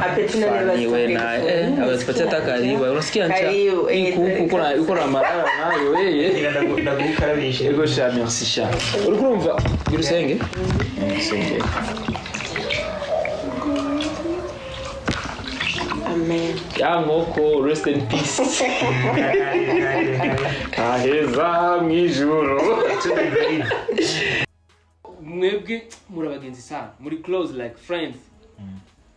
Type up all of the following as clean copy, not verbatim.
Apeti Fani we na ametupatia hata karibu. Unasikia ncha? Karibu, Hii kuku kuna yuko na madhara nayo yeye. Ndagukarabisha. Ego sha, merci sha. Uriko urumva gira usenge? Usenge. Amen. Ya nkoko, rest in peace. Aheza mwijuru. Mwebwe muri abagenzi sana, muri close like friends.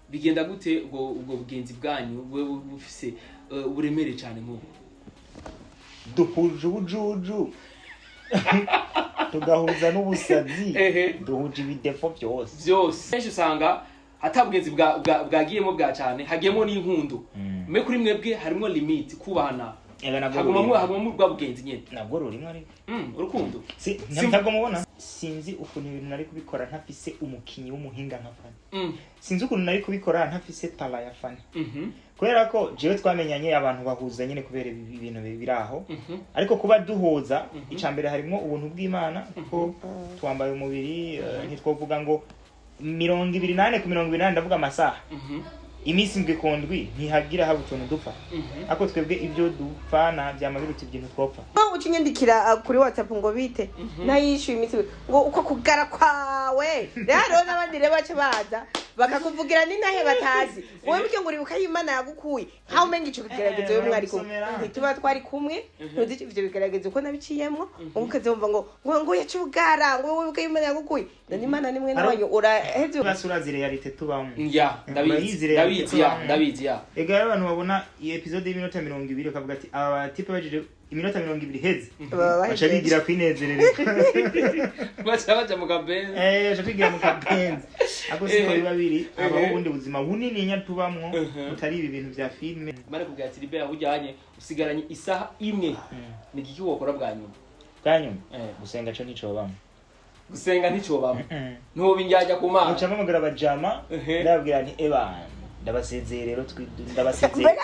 Bigenda gute ubwo bugenzi bwanyu bube bufise uburemere cyane nk'ubu? Duhuje ubujuju, tugahuza n'ubusazi. Ehe. Duhuje ibidefo byose. Byose. Kenshi usanga ata bugenzi bwagiyemo bwa cyane, hagiyemo n'inkundo. Mwe kuri mwebwe harimo limit kubahana. Ega nabwo Hagumamo rurimo. hagumamo rwa bugenzi nyene. Nabwo rurimo ariko. Urukundo. Ntabwo mubona, sinzi ukuntu ibintu nari kubikora ntafise umukinyi w'umuhinga nka Fani. Sinzi ukuntu nari kubikora ntafise tala ya Fani. Kubera ko jewe twamenyanye, abantu bahuza nyine kubera ibintu biri aho. Ariko kuba duhuza, icya mbere harimo ubuntu bw'Imana, kuko twambaye umubiri, ntitwovuga ngo 24 ku 24, ndavuga amasaha, iminsi 7 ku 7, ntihagira haba utuntu dupfa. Ariko twebwe ibyo dupfana byama biruta ibintu twopfa. Ngo ucinyandikira kuri WhatsApp ngo bite, nayishyuye iminsi 2, ngo uko kugara kwawe rero n'abandi rero baca baza bakakuvugira n'intahe batazi wowe mbwe ngo uribuka y'Imana yagukuye nkaho umenga ico kigeragezo wewe mwari kumwe. Baragusomera. Ntituba twari kumwe, ntuzi ivyo bigeragezo uko nabiciyemwo, ngo ukazumva ngo yaca ubugara, ngo wibuke y'Imana yagukuye, none Imana ni mwene wanyu uraheze. Basi urazi réalité tubamo. Ya, ndabizi. Urayizi realite Ndabizi ya, tubamo. ndabizi ya. Ega rero abantu babona iyi episode y'iminota 20 bakavuga ati aba batipe bajeje iminota 20 heze, Baba baca bahejeje. bigira kwinezerereza. Baca baja mu kabenzi. Eh, baca bigira mu kabenzi. Ariko siko biba biri, habaho ubundi buzima bunini nya tubamwo butari ibi bintu vya filime. Mare kubwira ati Libera, ujyanye usigaranye isaha imwe. Ni igiki wokora bwa nyuma? Bwa nyuma? Eh. Gusenga co nicobamwo. Gusenga nticobamo. Ntuba indyarya ku Mana. Muca mpamagara abajama, ndababwira nti ebana, ndabasezeye rero, ndabasezeye. Mbega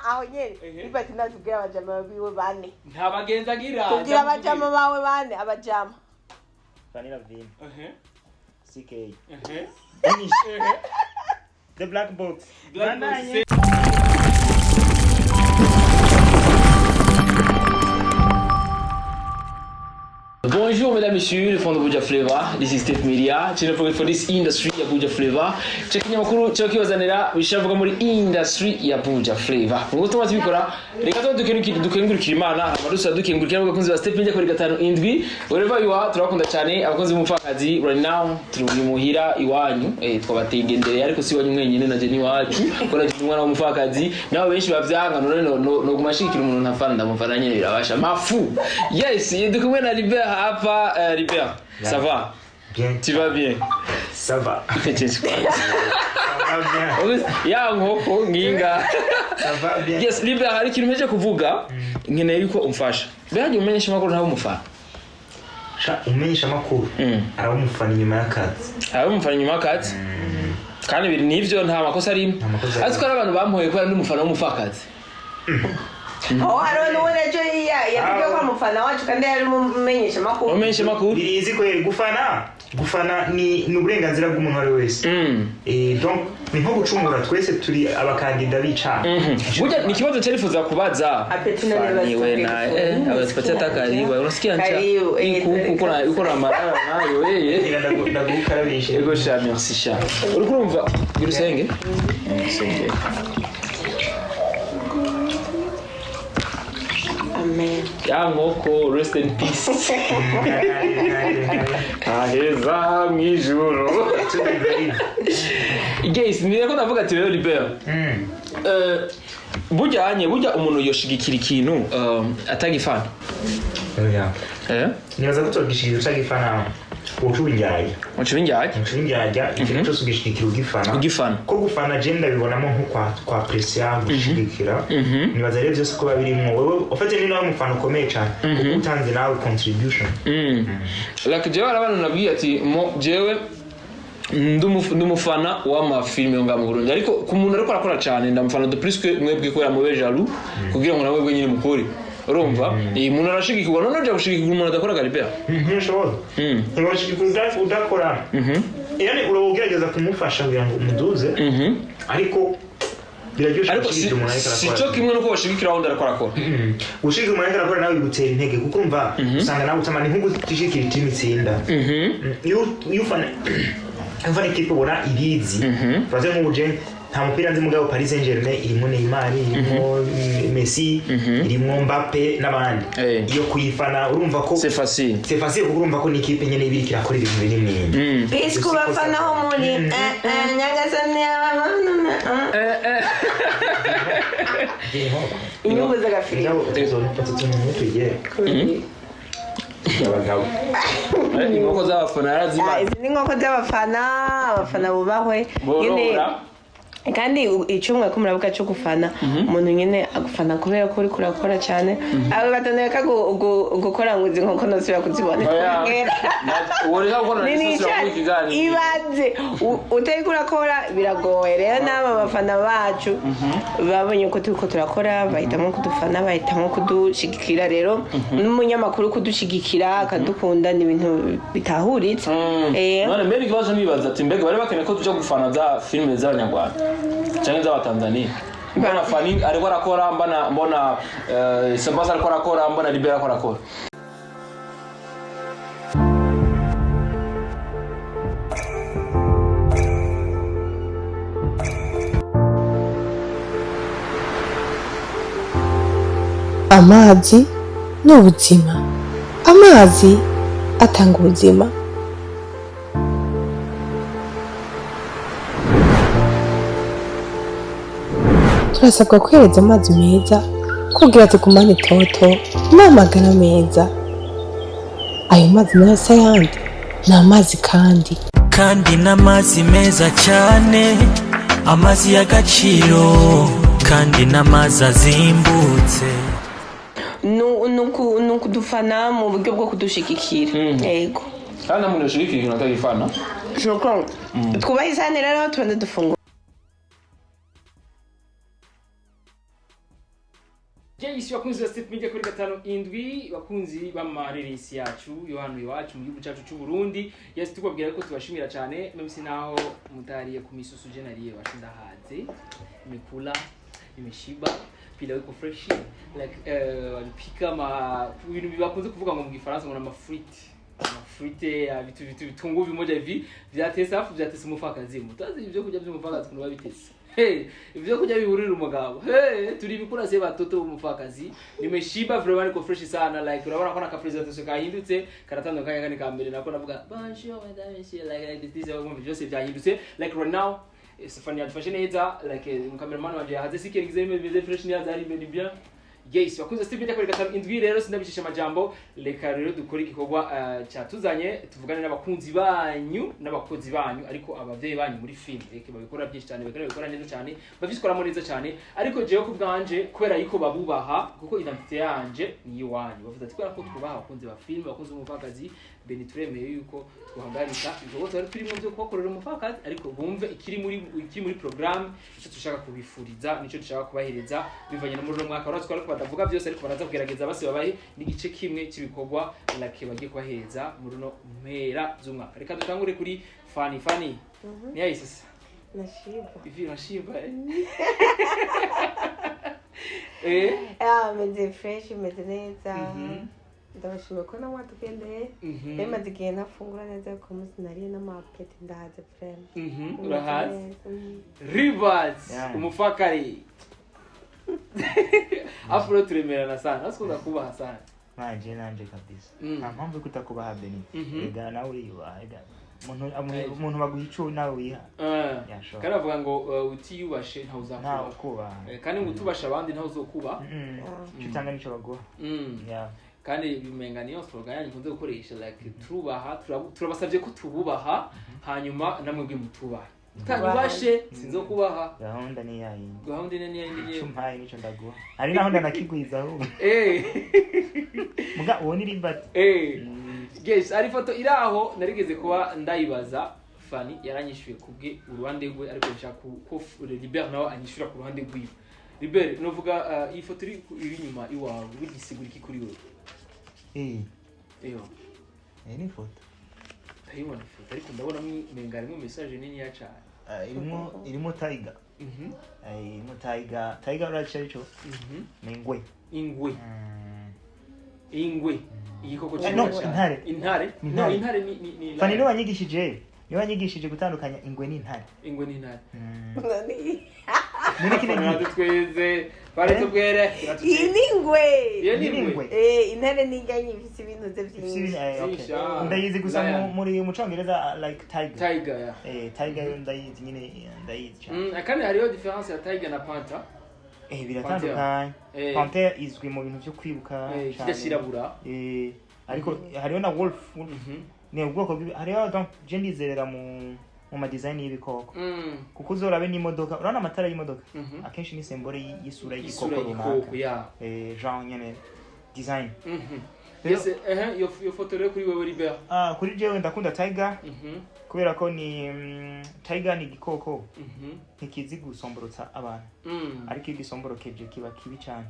aho nyene bibati natubwira abajama biwe bane. Nta bagenzi agira. Tubwira abajama bawe bane, abajama. Vanilla Vin, CK, Danish, The Black Box. Black Box. Bandanye. Bonjour mesdames, messieurs, le fond de Buja Flavor. This is Steph Media, channel for this industry ya Buja Flavor. Check ikinyamakuru cyo kibazanira bishavuga muri industry ya Buja Flavor. Ngo tuma tubikora, reka tuba dukengurukira Imana, hama dusa dukengurukira abakunzi ba Steph Media kuri 57. Wherever you are, turabakunda cyane abakunzi b'umupfakazi. Right now turi muhira iwanyu, twabategendereye ariko si iwanyu mwenyine, na je ni iwacu. Ko naje ndi umwana w'umupfakazi, nabo benshi bavyanga none no gumashikira umuntu ntafana ndamufana nyene birabasha. Mafu. Yes, ndi kumwe na Libert hapa, Libert. Ça va? Bien. Tu vas bien? Ça va. Ifetesi Ça va bien. ya nkoko nginga. Ça va bien. Yes, Libert, hari ikintu mpejeje kuvuga nkeneye yuko umfasha. Mbega umenyesha amakuru ntawe umufana? Sha, umenyesha amakuru araba umufana inyuma y'akazi. Abe umufana inyuma y'akatsi. Kandi ibiri nivyo, nta makosa arimo. Nta makosa arimo. Ariko hari abantu bampoye kubera ndi umufana w'umupfakazi. Aho hariho n'uwo ejo yatubwiye ko amufana wacu kandi yari umumenyesha amakuru. Umenyesha amakuru. Birizi kweri, gufana ni uburenganzira bw'umuntu uwo ari we wese. Donc ni nko gucungura, twese turi abakandida b'icaha. Burya ni ikibazo cyarifuza kubaza. Apeti none Fani we na ametupatia hata karibu. Unasikia ncha? Karibu, Hii kuku uko na madhara nayo yeye. Ngira ndagukarabisha. Ego sha, merci sha. Uriko urumva gira usenge? Usenge. Amen. Ya nkoko, rest in peace. Aheza mwijuru. Guys, ni ko ndavuga ati rero Libert. Burya anye burya umuntu yoshigikira ikintu atagifana. Oya. Eh? Nibaza ko utogishikira utagifana, woca uba indyarya. Uca ibindyarya. Uca indyarya ikintu cyose ugishigikira ugifana. Ugifana. Ko gufana je ndabibonamo nko kwa presiya gushigikira. Nibaza rero byose ko biba birimwo wewe ufate ni nawe umufana ukomeye cyane kuko utanze nawe contribution. Like jewe hari abantu nabwiye ati mo jewe ndi umufana w'amafilime yo ngaha mu Burundi, ariko ku muntu ariko arakora cyane ndamufana de plus que mwebwe kubera mube jaloux kugira ngo namwebwe nyine mukore, urumva iyi muntu arashigikirwa none uja gushigikirwa umuntu adakora Galibert. Ntibishobora. Ntibashigikira udakora. Yani uraba ugerageza kumufasha kugira ngo umuduze, ariko biraryoshe Ariko si gushyigikira umuntu ariko si arakora. cyo kimwe nuko bashigikira wundi ariko arakora. Gushigikira umuntu ariko arakora nawe bigutera intege, kuko urumva usanga nawe utamana nko gushyigikira itimu itsinda. Iyo ufana ikipe ubona ibizi, uraze nk'ubu je nta mupira nzi, mugabo Paris Saint-Germain irimo Neymar, irimo Messi, irimo Mbappe n'abandi. Iyo kuyifana urumva ko C'est facile. C'est facile, kuko urumva ko ni ikipe nyene iba iriko irakora ibintu binini. Peace ku bafana ho muri Nyagasani. Inyungu z'agafilimi. Abagabo. Inkoko z'abafana Ah, yarazimaze. izi ni inkoko z'abafana, abafana bubahwe nyine. Borora. Kandi icyo mwe muravuga cyo gufana umuntu nyine agufana kubera ko uriko urakora cyane, abo batoneka gukora ngo izi nkoko ntosubira kuzibona. Oya. Uwo rero gukora Ni ni nicyo ikiganiro. Ibaze utariko urakora biragoye. Rero n'aba bafana bacu babonye uko turiko turakora, bahitamo kudufana, bahitamo kudushigikira. Rero n'umunyamakuru kudushigikira akadukunda ni ibintu bitahuritse. None mbere ikibazo nibaza ati mbega bari bakeneye ko tuja gufana za filime z'abanyarwanda canke z'abatanzania? Mbona Fani ariko arakora, mbona Sabas ariko arakora, mbona Libera ariko arakora. Amazi ni ubuzima, amazi atanga ubuzima. Turasabwa kwihereza amazi meza kugira tugumane itoto n'amagara meza. Ayo mazi nayo si ayandi, ni amazi kandi. Kandi n'amazi meza cyane, amazi y'agaciro, kandi n'amazi azimbutse. Ni ukudufana mu buryo bwo kudushigikira, yego. Kandi nta muntu yoshigikira ikintu atagifana. Nuko twubahe isahani rero, tubanze dufungura. Jayisi, bakunzi ba Step Media kuri 57, bakunzi b'amareresi yacu yo hano iwacu mu gihugu cyacu cy'u Burundi. Yes, tukubabwira ko tubashimira cyane même naho mutariye ku misusu, je nariye bashindahaze, imekula, imeshiba, pilau iko fresh, like walipika ma ibintu bakunze kuvuga ngo mu Gifaransa ngo ama frites, amafrite ya vitu vitu vitunguu vimoja hivi vyatesa, afu vyatesa umupfakazi. Mutazi ibyo kurya by'umupfakazi ukuntu babitese. Hey, ibyo kurya biburira umugabo. Hey, turi bikura se batoto b'umupfakazi. Nimeshiba vraiment, niko fresh sana. Like urabona ko naka presentation kahindutse, karatandukanye kandi ka mbere nako navuga bonjour mesdames messieurs, like this this byose byahindutse. Like right now Stefani yadufashe neza, like umucameraman wanje yahaze sikerigize bimeze fresh neza, ari ibintu bien. Yes, bakunze Steve Media kuri 57. Rero sinabicisha amajambo, reka rero dukore igikorwa cyatuzanye, tuvugane n'abakunzi banyu n'abakozi banyu, ariko abavyeyi banyu muri film reka babikora byinshi cyane, babikora neza cyane, babikoramo neza cyane. Ariko jewe ku bwanje, kubera yuko babubaha, kuko identité yanje ni iwanyu, bavuze ati kubera ko twubaha abakunzi ba film, abakunzi b'umupfakazi Beni, turemeye yuko duhagarika ibikorwa twari turimo byo kubakorera umupfakazi, ariko bumve ikiri muri programme, icyo dushaka kubifuriza nicyo dushaka kubahereza bivanye no muri uno mwaka. Urazi ko ariko batavuga byose, ariko baraza kugerageza bose babahe n'igice kimwe cy'ibikorwa like bagiye kubahereza muri uno mpera z'umwaka. Reka dutangure kuri Fani. Fani, ni yayi sasa? Nashiba. Ivi nashiba, eh eh. Ah, meze fresh, meze neza. Ndabashimiye ko namwe watugendeye. Nari maze igihe ntafungura neza, ariko umunsi nariye n'amapeti ndahaze vraiment. Urahaze. Neza. Rivers. Yeah. Umufakari afro, turemerana sana, nasikunda kubaha sana. Nanje kabisa. Nta mpamvu yo kutakubaha, Beni. Ega nawe uriyubaha, ega umuntu baguha ico nawe wiha. Yeah, sure. Kandi bavuga ngo utiyubashe ntawe Ntawe uzakubaha. ukubaha. Kandi ngo utubashe abandi ntawe uzokuba. Icyo utanga nico baguha. Yeah. Kandi bimenga niyo slogan yanyu nkunze gukoresha, like turubaha, turabasabye ko tububaha, hanyuma namwe bwe mutubahe. Utanyubashe sinzokubaha. Gahunda ni yayindi. Gahunda ine niyo yindi Icyo nyene. umpaye nico ndaguha, hari naho ndanakigwiza ahubwo. Muga uwo ni Libert. Yes, ari foto iri aho narigeze kuba ndayibaza Fani, yaranyishyuye kubwe uruhande rwe, ariko nshaka ko Libert nawe anyishyura ku ruhande rwiwe. Libert, novuga iyi foto iri inyuma iwawe wigisigura iki kuri wewe? Eh. Eyo. Iyi ni ifoto. Ndayibona ifoto, ariko ndabona umenga harimo message niniya cane. Irimo tiger. Irimo tiger. Tiger urazi ico? Ni ingwe. Ingwe. Ingwe, igikoko Eh, cyiza no, cane. Intare. Intare. Ni No, intare. intare ni Fani niwe wanyigishije gutandukanya ingwe n'intare. Ingwe n'intare. Muri kino gihe Tweze baritubwere. Iyi ni ingwe. Iyo ni Ni ingwe. ingwe. Eh, intare ni inganya ifise ibintu ze Ifise byinshi. okay. Byinshi, ah. Ndayizi gusa Lion. muri mu congereza, like tiger. Tiger, ya. Tiger yo ndayizi nyine, ndayizi cyane. Kandi hariho difference ya tiger na panther. Biratandukanye. Panther izwi mu bintu byo kwiruka cyane. Kidashirabura. Ariko hariho na wolf. Wolf ni ubwoko hariho, donc je ndizerera mu ma design y'ibikoko, kuko uzorabe n'imodoka, urabona amatara y'imodoka, akenshi ni symbole y'isura Isura y'igikoko y'igikoko. runaka. Genre nyene design. Yes, iyo foto rero kuri wewe, Libert? Ah, kuri jewe ndakunda tiger kubera ko ni tiger ni igikoko ntikizi gusomborotsa abantu, ariko iyo gisomborokeje kiba kibi cyane.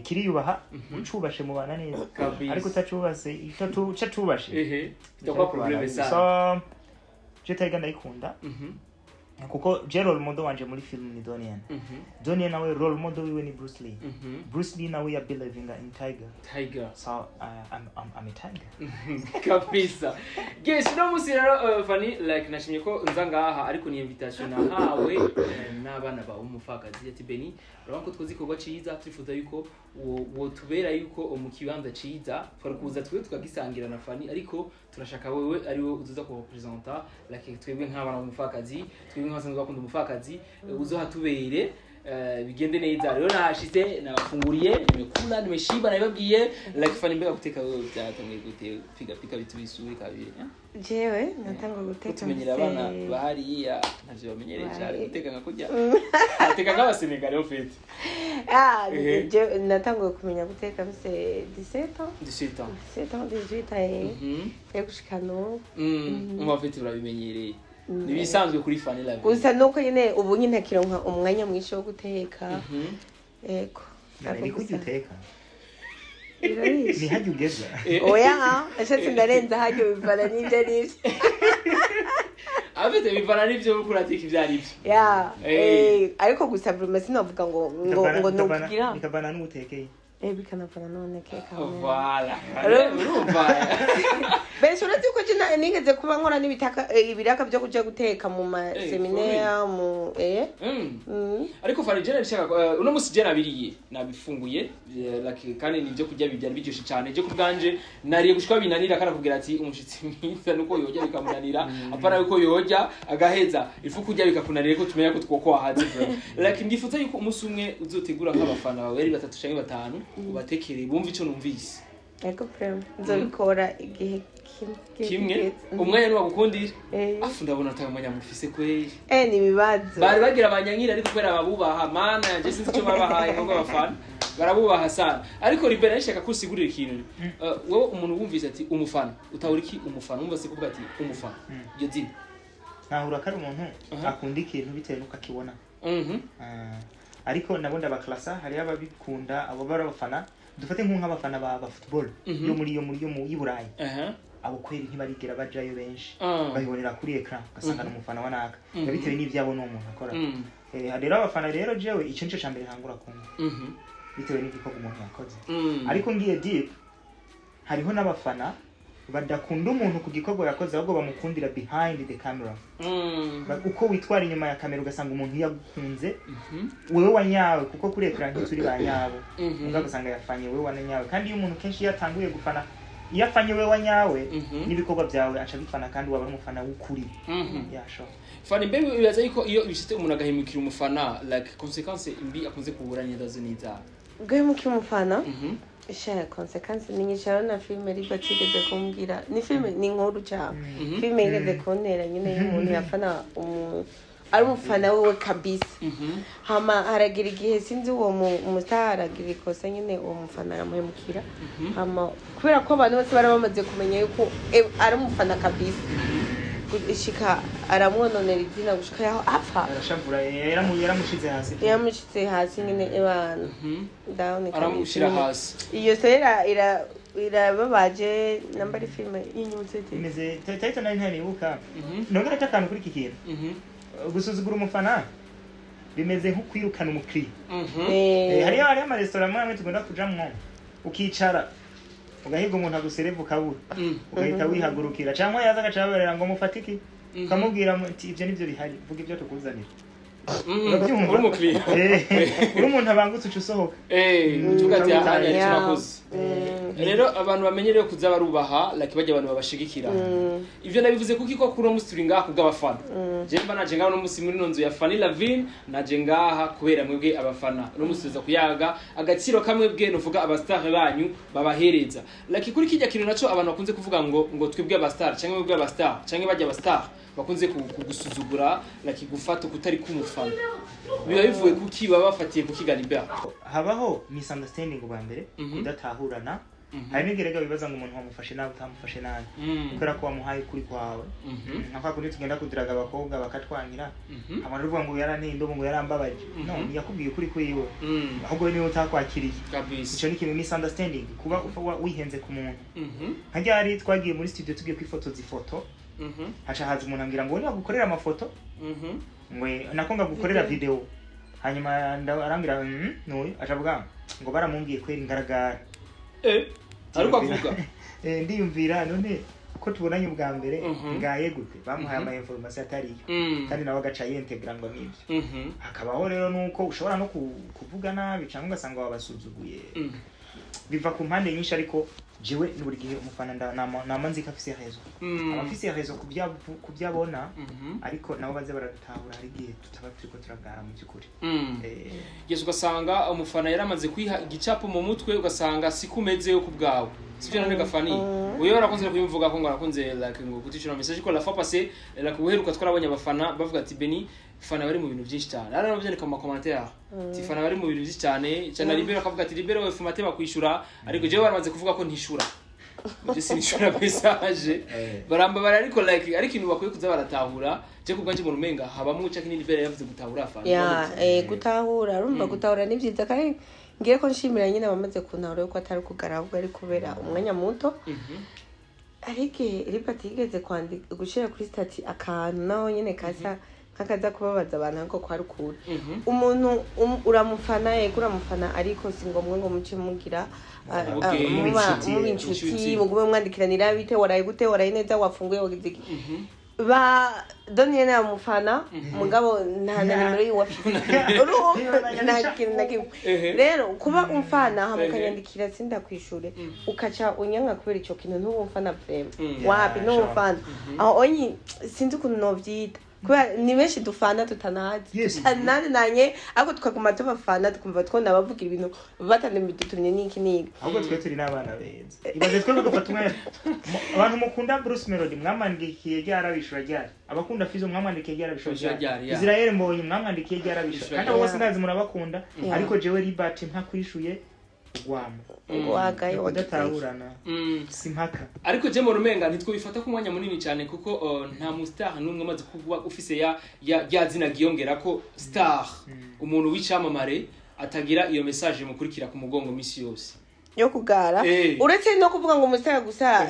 Kiriyubaha, ucubashe mubana neza. Kabisa. Ariko utacubase, utacubashe, Bitakuba problème sana. So je tiger ndayikunda kuko je role model wanje muri film ni Donnie Yen. Donnie Yen nawe role model wiwe ni Bruce Lee. Bruce Lee nawe ya believing in tiger. Tiger. So I'm a tiger. Kabisa. Yes, no musi rero, Fanny, like nashimye ko nza ngaha, ariko ni invitation nahawe n'abana ba umufakazi, ati: "Beni, urabona ko twoze igikorwa ciza, turifuza yuko wotubera yuko mu kibanza ciza twari kuza twe tukagisangira na Fanny, ariko turashaka wewe ari we uzoza ku representa, like twebwe nk'abana b'umufakazi, twebwe nk'abasanzwe bakunda umufakazi, uzohatubere, bigende neza." Rero nahashitse, nabafunguriye, nimekula, nimeshiba, nabibabwiye. Like Fanny, mbega guteka wewe byatangiye gute? Piga pika vitu vizuri kabiri, eh? Jewe natanga guteka Tumenyera abana bahariya ntavyo bamenyereye cyane guteka nka kurya ateka nk'abasenegale ufite. Ah, Ehe. jewe natanguye kumenya guteka mfise 17 ans. 17 ans. 17 ans, 18 ans, yo gushika n'ubu. Umva mfite urabimenyereye, nibisanzwe kuri Fanny la vie. Gusa nuko nyine ubu nyine ntakironka umwanya mwinshi wo guteka. Ego. Ni kurya uteka. Birarishe. Ni hajya ugeza. Oya, ashatse ndarenza hajya, bivana n'ibyo aribyo. Afite bivana n'ivyo uriko urateka ivyo ari vyo. Ya. Eh. Ariko gusa vraiment sinavuga ngo nukugira Bikavana n'ubutekeye. Bikanavana none keka. Voilà, urumva. Benshi uretse ko je nigeze kuba nkora n'ibitaka, ibiraka byo kuja guteka mu ma séminaire mu Ariko Fanny, je nashaka uno musi je nabiriye, nabifunguye, like, kandi ni ibyo kurya byari biryoshe cyane. Je kubwanje nariye gushika binanira, kandi akubwira ati umushitsi mwiza nuko yojya bikamunanira, apana yuko yojya agaheza ifu kurya bikakunanira, ko tumenya ko twoko wahaze vraiment. Like ndifuza yuko umunsi umwe uzotegura nk'abafana bawe ari batatu canke batanu, ubatekere bumve ico numvise. Ariko vraiment nzobikora igihe kimwe. Kimwe. Kigeze. Umwanya niwagukundira. Eh. Afu ndabona atari umwanya mufise kweli. Ni ibibazo. Bari bagira abanyanyira, ariko kubera babubaha, mana yanje, sinzi icyo babahaye, ngo abafana barabubaha sana. Ariko Libera, nshaka ko usigurira ikintu. Wowe umuntu wumvise ati umufana, utahura iki umufana? Wumva se kuvuga ati umufana, iryo zina? Ntahura ko ari umuntu Aha. akunda ikintu bitewe n'uko akibona. Ah, ariko nabo ndabaklasa, hariho ababikunda, abo bari abafana, dufate nk'abafana ba football yo muri yo mu y'i Burayi. Abo kweri ntibarigera bajayo benshi, babibonera kuri écran, ugasanga ni umufana wa naka. Biba bitewe n'ivyabo n'uwo muntu akora. Rero abafana rero, jewe ico nico cambere nkangura kumva, bitewe n'igikorwa umuntu yakoze. Ariko ngiye deep, hariho n'abafana badakunda umuntu ku gikorwa yakoze, ahubwo bamukundira behind the camera. Uko witwara inyuma ya kamera, ugasanga umuntu yagukunze wewe wa nyawe, kuko kuri écran ntituri ba nyabo. Mugabo ugasanga yafanye wewe wa nyawe, kandi iyo umuntu kenshi iyo atanguye gufana, iyo afanye wewe wa nyawe, n'ibikorwa byawe aca bifana, kandi waba ari umufana w'ukuri. Yeah, sure. Fani, mbe bibaza yuko iyo bishitse umuntu agahemukira umufana, like conséquence mbi akunze kubura nizo niza? Guhemukira umufana, sha, conséquence ni nyinshi. Hariho na filime ariko atigeze kumbwira, ni filime, ni inkuru cyane, filime yigeze kuntera nyine y'umuntu yafana ari umufana wiwe kabisa. Hama haragira igihe, sinzi, uwo umustar aragira ikosa nyine, uwo mufana aramuhemukira. Hama kubera ko abantu bose bari bamaze kumenya yuko ari umufana kabisa, gushika aramwononera izina gushika yaho apfa. Arashavura, yaramushize hasi. Yamushyize hasi nyine, ebana, down kabisa. Aramushyira hasi. Iyo sera ira Irababaje namba ari filime y'inyutse te. Imeze title nari ntanibuka. Nongera ata akantu kuri iki kintu. Gusuzugura umufana bimeze nko kwirukana umukiriya. Hariyo amaresitora amwe amwe tugomba kujamwo, ukicara ugahiga umuntu agusereva ukabura, ugahita wihagurukira, cyangwa yaza agaca ababarira ngo mufatiki, ukamubwira muti ibyo nibyo bihari, vuga ibyo tukuzanira. Urabyumva? Uri umukiriya. Uri umuntu abangutse, uca usohoka. Uvuga ati aha Yeah. turakoze. Rero abantu bamenyereye kuza barubaha, like bajya abantu babashigikira. Ivyo nabivuze kuko iko kuri uno musi turi ngaha kubw'abafana. Je mba naje ngaha uno musi muri ino nzu ya Fanny Lavine, naje ngaha kubera mwebwe abafana. Uno musi tuza kuyaga agaciro kamwe bwe nuvuga abastar banyu babahereza. Like kuri kijya kintu naco abantu bakunze kuvuga ngo twebwe abastar canke mwebwe abastar canke bajya abastar bakunze kugusuzugura, like gufata kutari kumufana, biba bivuye kuki? Baba bafatiye kuki, Galibert? Habaho misunderstanding ubwa mbere, kudatahurana. Hari n'igihe bibaza ngo umuntu wamufashe nabi, utamufashe nabi, kubera ko wamuhaye ukuri kwawe. Nka kwa kundi tugenda kudiraga abakobwa bakatwangira, abantu uvuga ngo yaranteye indobo, ngo yarambabaje. No ntiyakubwiye ukuri kwiwe, ahubwo niwe utakwakiriye. Ico ni ikintu misunderstanding, kuba wihenze ku muntu. Nka ryari twagiye muri studio, tugiye kwifotoza ifoto, haca haza umuntu ambwira ngo niba gukorera amafoto, ngo nako ngagukorera video. Hanyuma arambwira nuyu aca avuga ngo baramumbwiye kweri ngaragara. Ariko avuga. Ndiyumvira none ko tubonanye ubwa mbere, ngaye gute bamuhaye ama information atariyo, kandi nawe agaca yentegra ngo nibyo. Hakabaho rero nuko ushobora no kuvuga nabi cyangwa ugasanga wabasuzuguye. Biva ku mpande nyinshi, ariko jewe ni buri gihe umufana nama nzi ko afise raison, aba afise raison ku byo abona, ariko nabo baze baradutahura, hari igihe tutaba turiko turagara mu by'ukuri. Yesu, ugasanga umufana yaramaze kwiha igicapo mu mutwe, ugasanga siko umeze yo ku bwawe, sibyo? None gafani uyo barakunze kubivuga ko ngo arakunze like ngo kutishura message, ko la fois passée, like uheruka, twarabonye abafana bavuga ati Beni fana bari mu bintu byinshi cyane, ari nabyandika mu ma commentaire ati fana bari mu bintu byinshi cyane cyane. Libero akavuga ati Libero we fumate bakwishura, ariko jewe baramaze kuvuga ko ntishura, je sinishura message, barambabara. Ariko like ariko ibintu bakwiye kuza baratahura, je kubwanje umuntu umenga habamwo ca kinini Libero yavuze gutahura afana. Ya, gutahura, urumva gutahura ni byiza, kandi ngiye ko nshimira nyine abamaze kuntahura yuko atari kugara, ahubwo ari kubera umwanya muto. Ariko Libert yigeze kwandika, gushyira kuri statut akantu naho nyine kasa nk'akaza kubabaza abantu, ariko kwari ukuri. Umuntu uramufana, yego uramufana, ariko si ngombwa ngo muce mugira Ubugenge. muba Inshuti. muba inshuti, Inshuti. mugume mwandikiranira bite, waraye gute, waraye neza, wafunguye, wagize iki. Ba Daniel namufana, mugabo nta na nimero yiwe afite, urumva nta kintu na kimwe. Rero kuba umfana hama ukanyandikira sindakwishure, ukaca unyanka kubera ico kintu, ntuba umfana vraiment. Wapi, Yeah, ntuba umfana aho onyi, sinzi ukuntu novyita, kubera ni benshi dufana tutanazi, tutanananye, ariko tukaguma tubafana, tukumva twona bavugira ibintu batanabidutumye n'iki n'iki. Ahubwo twe turi n'abana beza, ibaze twebwe dufata umwanya. Abantu mukunda Bruce Melody mwamwandikiye ryarabishura ryari? Abakunda Fizo mwamwandikiye ryarabishura Ryari, ryari? ya. Israel Mbonyi mwamwandikiye ryarabishura? Ishura Kandi abo bose ryari. ndazi murabakunda, ariko jewe Libert ntakwishuye ugwamo. Ngo wagaye, wagize iki? Kudatahurana si mpaka. Ariko je mbona umenga ntitwobifata ku mwanya munini cyane, kuko nta mu star n'umwe umaze kuba ufise ya rya zina ryiyongera ko star, umuntu w'icamamare, atagira iyo message mukurikira ku mugongo misi yose. Yo kugara. Uretse no kuvuga ngo umusitari gusa,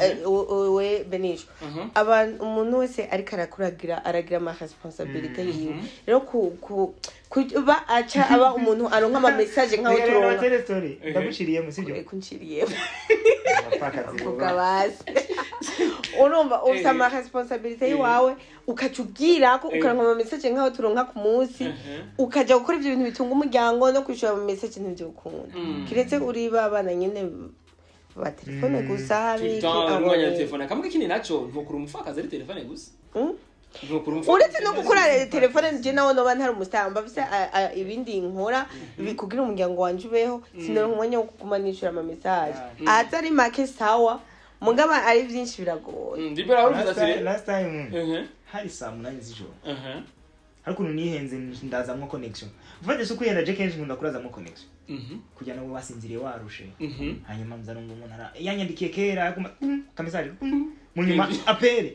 we Benisho, abantu, umuntu wese ariko arakuragira aragira ama responsabilité yiwe. Rero ku ku kuba aca aba umuntu aronka ama message nkaho Reka rero turonka. batere story, ndaguciriyemo, sibyo? Kunciriyemo. Abapfakazi Vuga. boba. Basi urumva ufite ama responsabilité yiwawe, ukaca ubwira ko ukaronka ama message nkaho turonka ku munsi, ukaja gukora ibyo bintu bitunga umuryango no kwishura ama message, ntivyokunda, kiretse uri ba bana nyene ba telefone gusa biki. Tout umwanya wa telefone kamwe. Kindi naco, ntukura umupfakazi ari telefone gusa. Ntukura umupfakazi. Uretse no gukora telefone, je nawe noba ntari umustar, mba mfise ibindi nkora kugira umuryango wanje ubeho. Sinoronka umwanya wo kuguma nishura ama message atari make, sawa, mugaba ari vyinshi biragoye. Libera wari uvuze Last ati last time hari saa 8 z'ijoro, hari ukuntu nihenze ndazamwo connection. Ufate si ukwihenda, je kenshi nkunda kurazamwo connection kugira ngo wasinziriye warushe. Hanyuma nza numva umuntu yanyandikiye kera, aguma ka message, mu nyuma appel,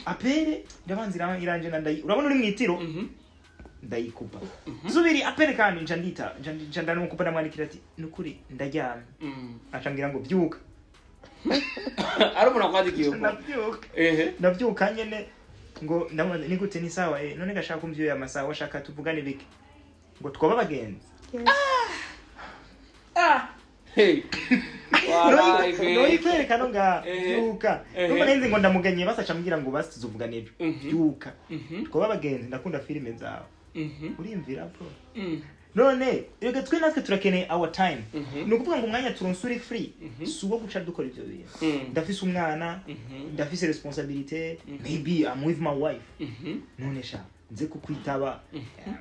appel ndabanza iranje na ndayi, urabona uri mwitiro, ndayikupa zubiri appel, kandi nca ndita, nca ndamukupa, ndamwandikira ati nukuri ndaryamye. Acambwira ngo byuka. Ari umuntu akwandikiye uko? Ndavyuka. Ehe. Ndavyuka nyene, ngo ndamubaza: "Ni gute? Ni sawa?" "None gashaka kumvyuye amasaha, washaka tuvugane bike?" Ngo twoba abagenzi. Hey. Waraye kwe. Noyikwereka no ngaha. Vyuka. Numva nenze ngo ndamuganye, basi aca ambwira ngo basi tuzovugana ejo. Vyuka, twoba abagenzi, ndakunda filime zawe. Urimvira, bro. None reka twe natwe turakeneye our time. Ni ukuvuga ngo umwanya turonse uri free si uwo guca dukora ivyo bintu. Ndafise umwana, ndafise responsabilité, maybe I'm with my wife. None sha nze kukwitaba?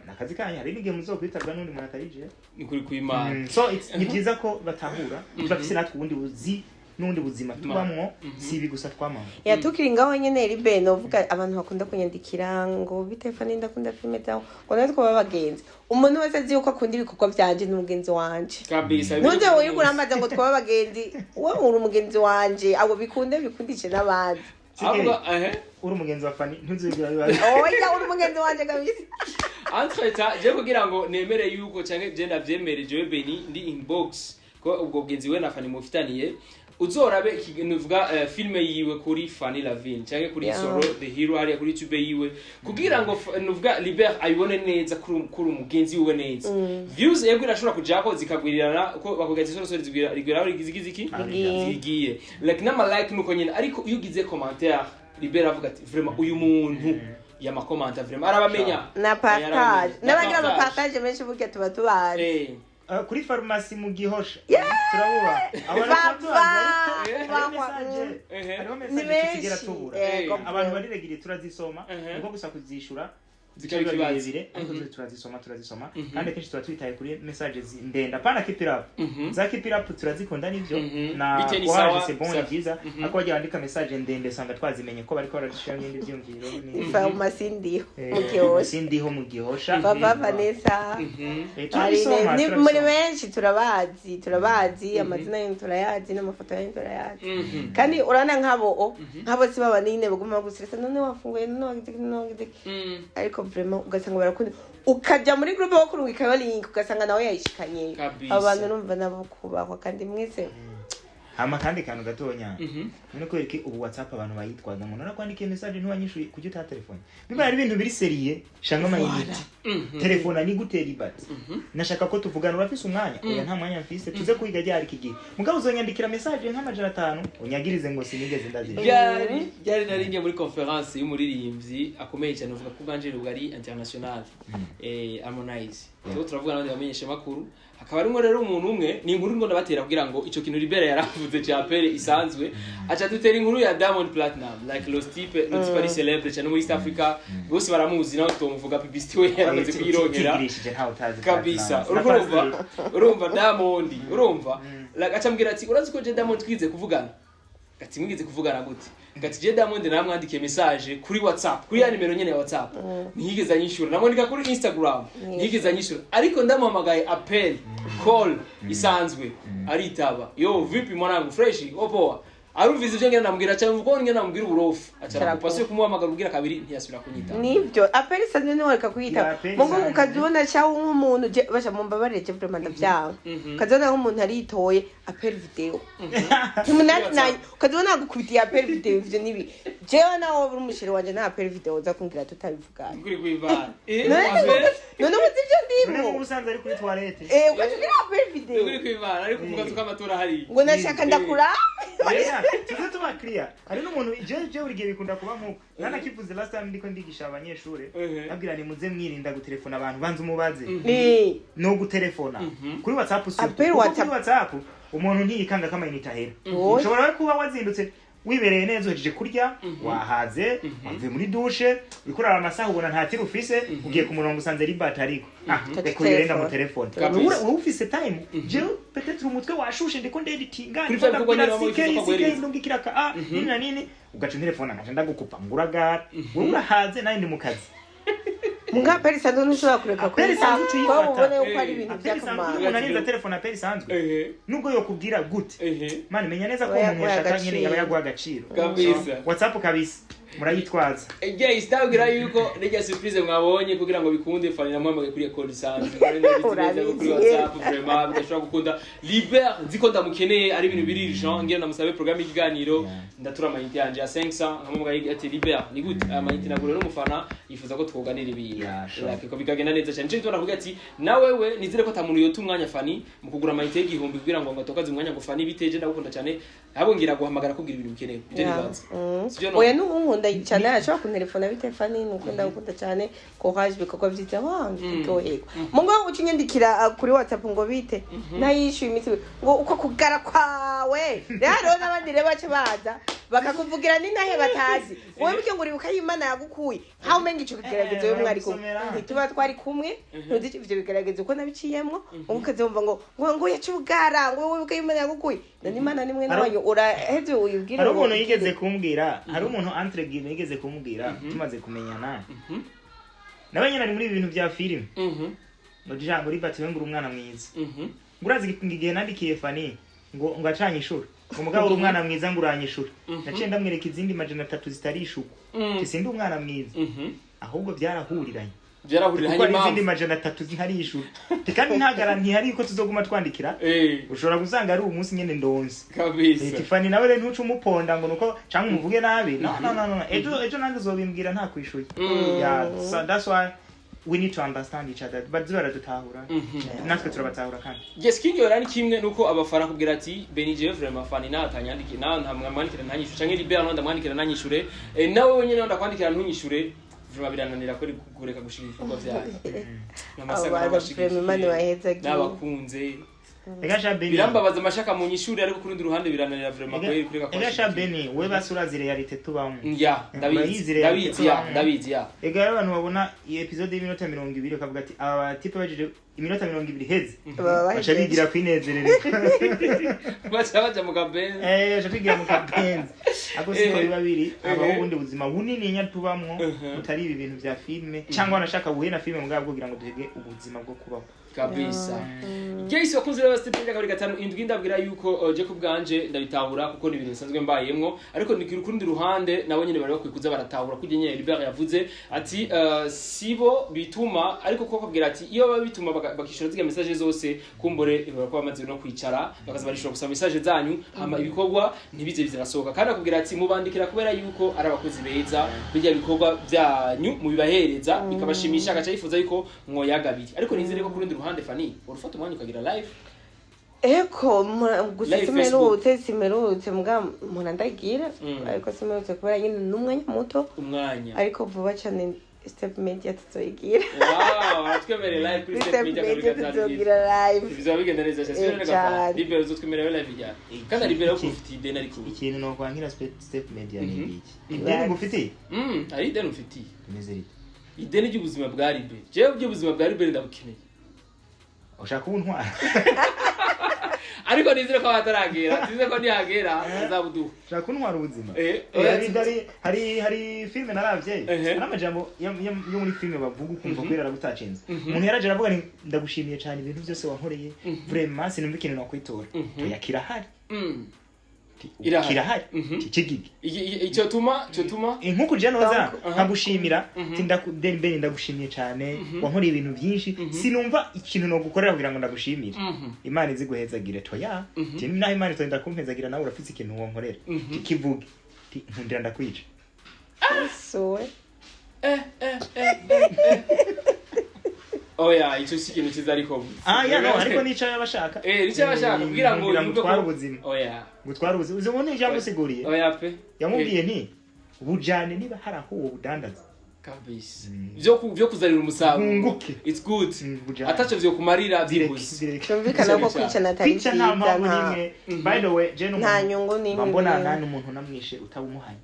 Nakazi kanyu, hari n'igihe muzokwitabwa n'undi muntu atari je. Ni kuri kw'Imana. So ni byiza ko batahura turafise natwe ubundi buzi n'ubundi buzima tubamwo, si ibi gusa twamamo. Ya, tukiri ngaho nyene, ribe novuga abantu bakunda kunyandikira ngo: "Bite Fani, ndakunda filime zawe," ngo natwe twaba abagenzi. Umuntu wese azi yuko akunda ibikorwa vyanje ni umugenzi wanje. Kabisa. Ntuze wowe urambaza ngo twaba abagenzi, wowe uri umugenzi wanje, abo bikunde bikundishe n'abandi. Ahubwo ehe. Uri umugenzi wa Fani, ntuzigera biba. Oya, uri umugenzi wanje kabisa. Entre-temps, je kugira ngo nemere yuko canke je ndavyemere, jewe Beni ndi inbox ko ubwo bugenzi we na Fani mufitaniye, uzorabe nuvuga filme yiwe kuri Fanny Lavine canke kuri Soro the Hero hariya kuri YouTube yiwe, kugira ngo nuvuga Libert ayibone neza kuri umugenzi wiwe neza. Views yego irashobora kujako zikagwirirana ko bakubwira ati Soro Soro zigwira rigwira zigize iki? Zigiye. Zigiye like n'ama like nuko nyene, ariko iyo ugize commentaire, Libert avuga ati: "Vraiment uyu muntu yamakomanta vraiment arabamenya." Na partage. Arabamenya. N'abagira Na ama partage menshi burya tuba tubazi. Kuri farumasi mu Gihosha Yeah! turabuba. Abantu Bava! hariho Bava! message, hariho Ni message tutigera benshi. tubura. Abantu bariregire turazisoma, niko gusa kuzishura Zikaba biba ikibazo. birebire, ariko turazisoma, turazisoma, kandi akenshi tuba twitaye kuri message ndende, apana keep it up. Za keep it up turazikunda nivyo, na Bite ni courage, sawa, c'est bon, ni sawa. byiza, ariko bagiye bandika message ndende usanga twazimenye ko bariko baradushyiramo ibindi byumviro Farumasi ndiho mu Gihosha. Sindiho mu Gihosha. Papa Vanessa. Turabisoma, Ni muri turabisoma. benshi, turabazi, turabazi, amazina yanyu turayazi n'amafoto yanyu turayazi. Kandi urabona nk'abo nk'abo si baba nyine baguma bagustressa: "None wafunguye? None wagize iki? None wagize iki?" Ariko vraiment ugasanga barakunda, ukajya muri groupe wo kurungikayo link, ugasanga nawe yayishikanye. Kabisa. Abo bantu numva nabo kubahwa kandi mwese. Hama kandi kantu gatonya, none kubera iki ubu WhatsApp abantu bayitwaza ngo narakwandikiye message ntiwanyishuye, kuki uta telefone? Biba ari ibintu biri sérieux, shanga ama unité, telefone ni gutera ibati: "Nashaka ko tuvugana, urafise umwanya?" "Oya, nta mwanya mfise, tuze kwiga ryari?" Iki gihe mugabo uzonyandikira message nk'500 unyagirize ngo sinigeze ndazira. Ryari nari ngiye muri conference y'umuririmbyi akomeye cyane, uvuga ko ubwanje bwari international, Harmonize. Turiko turavuga n'abandi bamenyesha makuru, hakaba harimo rero umuntu umwe, ni inkuru ngo ndabatera kugira ngo ico kintu Libera yaravuze ca pere isanzwe, aca dutera inkuru ya Diamond Platinum, like los type, le type ari célèbre cyane muri East Africa, bose baramuzi, nawe tutomuvuga publicity, we yaramaze kuyironkera. Utigirishije ntawe utazi Kabisa. Platinum. Urumva Diamond, urumva like aca ambwira ati: "Urazi ko je Diamond twize kuvugana?" Gati: "Mwigize kuvugana gute?" Gati: "Je Diamond namwandikiye message kuri WhatsApp, kuri ya nimero nyene ya WhatsApp, ntiyigeze anyishura. Namwandika kuri Instagram, ntiyigeze anyishura, ariko ndamuhamagaye appel call isanzwe aritaba: 'Yo, vipi mwanangu, fresh opoa?' Arumvise ivyo ngenda namubwira cyane, uko ngenda namubwira uburofu, aca arakupa. Asubiye kumuhamagara ubwira kabiri ntiyasubira kunyitaba." Nibyo, appel isanzwe ntiwareka kuyitaba. Ya, appel Mugo isanzwe. ukazibona cyangwa nk'umuntu basha mumbabarire, je vraiment ndavyanga, ukazibona nk'umuntu aritoye appel vidéo ntimunani nayo, ukazibona yagukubitiye appel vidéo. Ivyo nibi jewe nawe uri umusheri wanje, nta appel vidéo uza kumbwira tutabivugana. Kuri kwivana. None uzi ivyo None ndimo? ubu usanze ari kuri toilette. Ugaca ugira appel vidéo. Kuri kwivana, ariko kuvuga tuko amatora hari. Ngo nashaka ndakura. Oya, tuze tuba clear, hari n'umuntu je buri gihe bikunda kuba nkuko nanakivuze last time ndiko ndigisha abanyeshure, nabwira ni muze mwirinda gutelefona abantu, banza umubaze. No gutelefona kuri WhatsApp surtout. Appel Kuko WhatsApp. kuri WhatsApp umuntu ntiyikanga ko amayinite ahera. Oya. Ushobora kuba wazindutse wibereye neza, uhejeje kurya, wahaze, wavuye muri douche, uriko uraraba amasaha, ubona nta tiro ufise, ugiye ku murongo usanze ribat, ariko reka uyirenda mu telefone. Kabisa. Wowe ufise time, jewe peut-être umutwe washushe, ndiko ndeditinga, Kuri ndiko vya bikorwa ndabwira nyene waba CK wifuza ko CK aguhereza. ndungikira ka a nini na nini, ugaca telefone nkaca ndagukupa nguragara, wowe urahaze nawe ndi mu kazi. Muga appel isanzwe ntushobora kureka Appel kuyitaba isanzwe ucuyifata. ko ubone yuko ari ibintu Appel isanzwe, by'akamaro. umuntu arinza telefone appel isanzwe, nubwo yokubwira gute, mani menya neza ko Oya, umuntu yaguha yashaka nyene agaciro. yaba yaguha agaciro. Kabisa. WhatsApp kabisa. Murayitwaza. Yes, ndabwira yuko nijya surprise mwabonye kugira ngo bikunde, Fanny namuhamagaye kuri école isanzwe kuri Urabizi. WhatsApp. Vraiment bidashobora gukunda. Libert nzi ko ndamukeneye, ari ibintu biri urgent, ngira ndamusabe programme y'ikiganiro. Ndatura amayinite yanje ya 500, nkamuhamagaye ati: "Libert, ni gute aya mayinite nagura n'umufana yifuza ko twoganira ibintu." Yeah, sure. Like, ko bikagenda neza cyane. Nico gituma nakuvuga ati nawe we nizere ko ata muntu yota umwanya Fanny mu kugura amayinite y'igihumbi kugira ngo atokaze umwanya ngo Fanny biteje, ndagukunda cyane, ahubwo ngira guhamagara kubwira ibintu bikenewe ibyo nibanze. Sibyo no? Oya, n'ubunkunda cyane, arashobora kuntelefona: "Bite Fanny, nuko ndagukunda cyane, courage, ibikorwa byiza." Wange ndyoherwa mungo uca unyandikira kuri WhatsApp ngo bite, nayishyuye iminsi ibiri, ngo uko kugara kwawe. Rero hariho n'abandi rero baca baza bakakuvugira n'intahe batazi wowe mbike ngo uribuka y'Imana yagukuye nkaho umenga ico kigeragezo yo mwari kumwe. Baragusomera. Ntituba twari kumwe, ntuzi ivyo bigeragezo uko nabiciyemwo, ngo ukaza wumva ngo yaca ubugara, ngo wibuke y'Imana yagukuye. None Imana nimwe nawanyu uraheze uyibwire Hari ngo umuntu yigeze kumbwira, hari umuntu entre guillemets yigeze kumbwira tumaze kumenyana, nawe nyine ari muri ibi bintu bya filime, ngo jambo ribati we ngo uri umwana mwiza, ngo urazi ngo igihe nandikiye Fanny ngo acanyishura, ngo mugabo uri umwana mwiza, ngo uranyishura, naciye ndamwereka izindi 300 zitarishurwa. Sindi umwana mwiza, ahubwo byarahuriranye. Byarahurira. Kuko hari hanyuma izindi 300 ntarishura, kandi nta garantie hari yuko tuzoguma twandikira. Ushobora gusanga ari umunsi nyene ndonse. Tiffany nawe rero ntuce umuponda ngo nuko cyangwa umuvuge nabi. No, no, no, no, ejo nanjye uzobimbwira nta kwishuye. Yeah, so that's why we need to understand each other, but baradutahura, natwe turabatahura kandi. Yes, kingi ni kimwe nuko abafana kubwira ati Benny, jewe vraiment Fanny natanyandiki na ntamwandikira ntanyishure, canke Libert nawe ndamwandikira ntanyishure, nawe wenyene ndakwandikira ntunyishure, vraiment birananira ko kureka gushika ibikorwa vyayo. Abo bantu vraiment Imana ibahezagiye. N'abakunze. Ega sha Benny. Birambabaza amashaka mu nyishure, ariko kurundi ruhande birananira vraiment kweri kureka. Ega sha Benny, we basi urazi réalité tubamo. Ya, ndabizi. Urayizi réalité Ndabizi ya. tubamo. Ndabizi ya. Ega rero abantu babona iyi episode y'iminota 20 bakavuga ati aba batipe bajeje iminota 20 heze, baba baca bahejeje. bigira kwinezerereza. Baca baja mu kabenzi. Eh, baca bigira mu kabenzi, ariko siko biba biri. Habaho ubundi buzima bunini nya tubamwo butari ibi bintu vya filime, cyangwa wanashaka buhe na filime mugabo kugira ngo duhege ubuzima bwo kubaho. Kabisa. Yes, bakunzi rero Step Media 257, ndabwira yuko je kubwanje ndabitahura kuko ni ibintu bisanzwe mbayemwo, ariko ni ku rundi ruhande nabo nyene bari bakwiye kuza baratahura kujya nyene Libert yavuze ati sibo bituma, ariko ko akabwira ati iyo baba bituma bakishura ziga message zose, kumbure barakuba bamaze no kwicara bakaza barishura gusa message zanyu, hama ibikorwa ntibize bizirasohoka. Kandi akubwira ati mubandikira kubera yuko ari abakozi beza, bijya bikorwa byanyu mubibahereza bikabashimisha, agaca yifuza yuko mwoyagabiri. Ariko nizere ko ku rundi ruhande Fanny urufata umwanya ukagira live. Eko gusa Live. Simerutse mbwa mpora ndagira, ariko simerutse kubera nyine n'umwanya muto. Umwanya. Ariko vuba cyane Step Media tuzoyigira. Wow, aratwemereye live kuri Kuri Step Step Media Media 257. tuzogira live. Bizaba bigenda neza cyane. Eh, cyane. Libero uzotwemerera live ijyana kandi Libero ko ufitiye ideni ariko ubu. Ikintu nokwankira Step Media ni iki? Ideni ngufitiye? Hari ideni ufitiye. Rimeze rite? Ideni ry'ubuzima bwa Libero, jewe by'ubuzima bwa Libero ndabukeneye. Ushaka kubuntwara? Ariko nizere ko hataragera, nizere ko nihagera azabuduha. Ushaka kuntwara ubuzima? Eh, Eh, hari filime naravye, hari amajambo yo muri filime bavuga ukumva kubera aragutacinze. Umuntu yaraje aravuga ni ndagushimiye cyane ibintu byose wankoreye, vraiment sinumva ikintu nakwitora. Oya, kirahari. Irahari. Kirahari. Kigigi. Icyo tuma, icyo tuma. Nkuko uje noza nkagushimira, Mhm. Beni, ndagushimiye cyane, wankoreye ibintu byinshi, sinumva ikintu nogukorera kugira ngo ndagushimire. Imana izi guhezagire. Toya, ti naho Imana itonda kumpezagira, nawe urafise ikintu wonkorera. Kivuge. Ti nkundira ndakwica. Suwe. Eh, eh, eh, eh, eh. Oya, icyo si ikintu cyiza ariko. Ah ya, no, ariko nico yabashaka. Eh, nicyo yabashaka kugira ngo kugira ngo yumve ko utware ubuzima. Oya. Gutwara ubuzima, uzi ubundi ijambo usiguriye. Oya pe. Yamubwiye nti bujane niba hari aho wowe udandaza. Kabisa, byo kuzanira umusaruro. Wunguke. It's good. Bujane. Ataco vyo kumarira. Direct, Byihuse. direct. Byumvikana ko kwicana atari Kwica byiza. nta mpamvu Nta n'imwe. By the way, je nta nyungu n'imwe mbona birimo. nta n'umuntu namwishe utabumuhanye.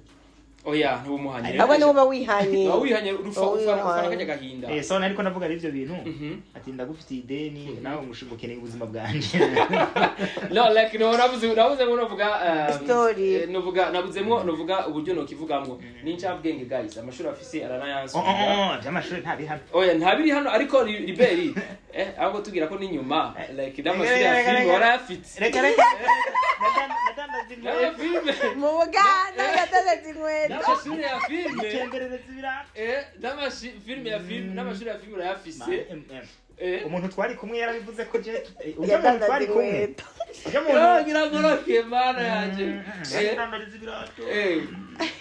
Oya, ntubumuhanye. Ahubwo niwe uba wihanye. Uba wihanye, urufa Uba ufa wihanye. kajya gahinda. Eh, so nariko ndavuga ari ivyo bintu, ati ndagufitiye ideni, nawe ngo ukeneye ubuzima bwanje. No, like, no, navuze ngo novuga Story. Novuga nabuzemwo, novuga uburyo nokivugamwo ni incabwenge guys, amashuri afise Oh, aranayansubiza. oh, oh, vy'amashuri ntabiri hano. Oya, ntabiri hano, ariko Liberi ahubwo tubwira ko n'inyuma like n'amashuri ya Reka, reka, filime reka. warayafite. Reka, reka. Nadandaza inkweto. N'amafilme. Mu Buganda yadandaza inkweto. N'amashuri ya filme. Itemberereza ibirato. N'amafilme ya filme, n'amashuri ya filme urayafise. Umuntu twari kumwe yarabivuze ko je ujya muntu Yadandaza twari kumwe inkweto. ujya muntu Ngira ngoroke mana yanje. Nadandariza ibirato.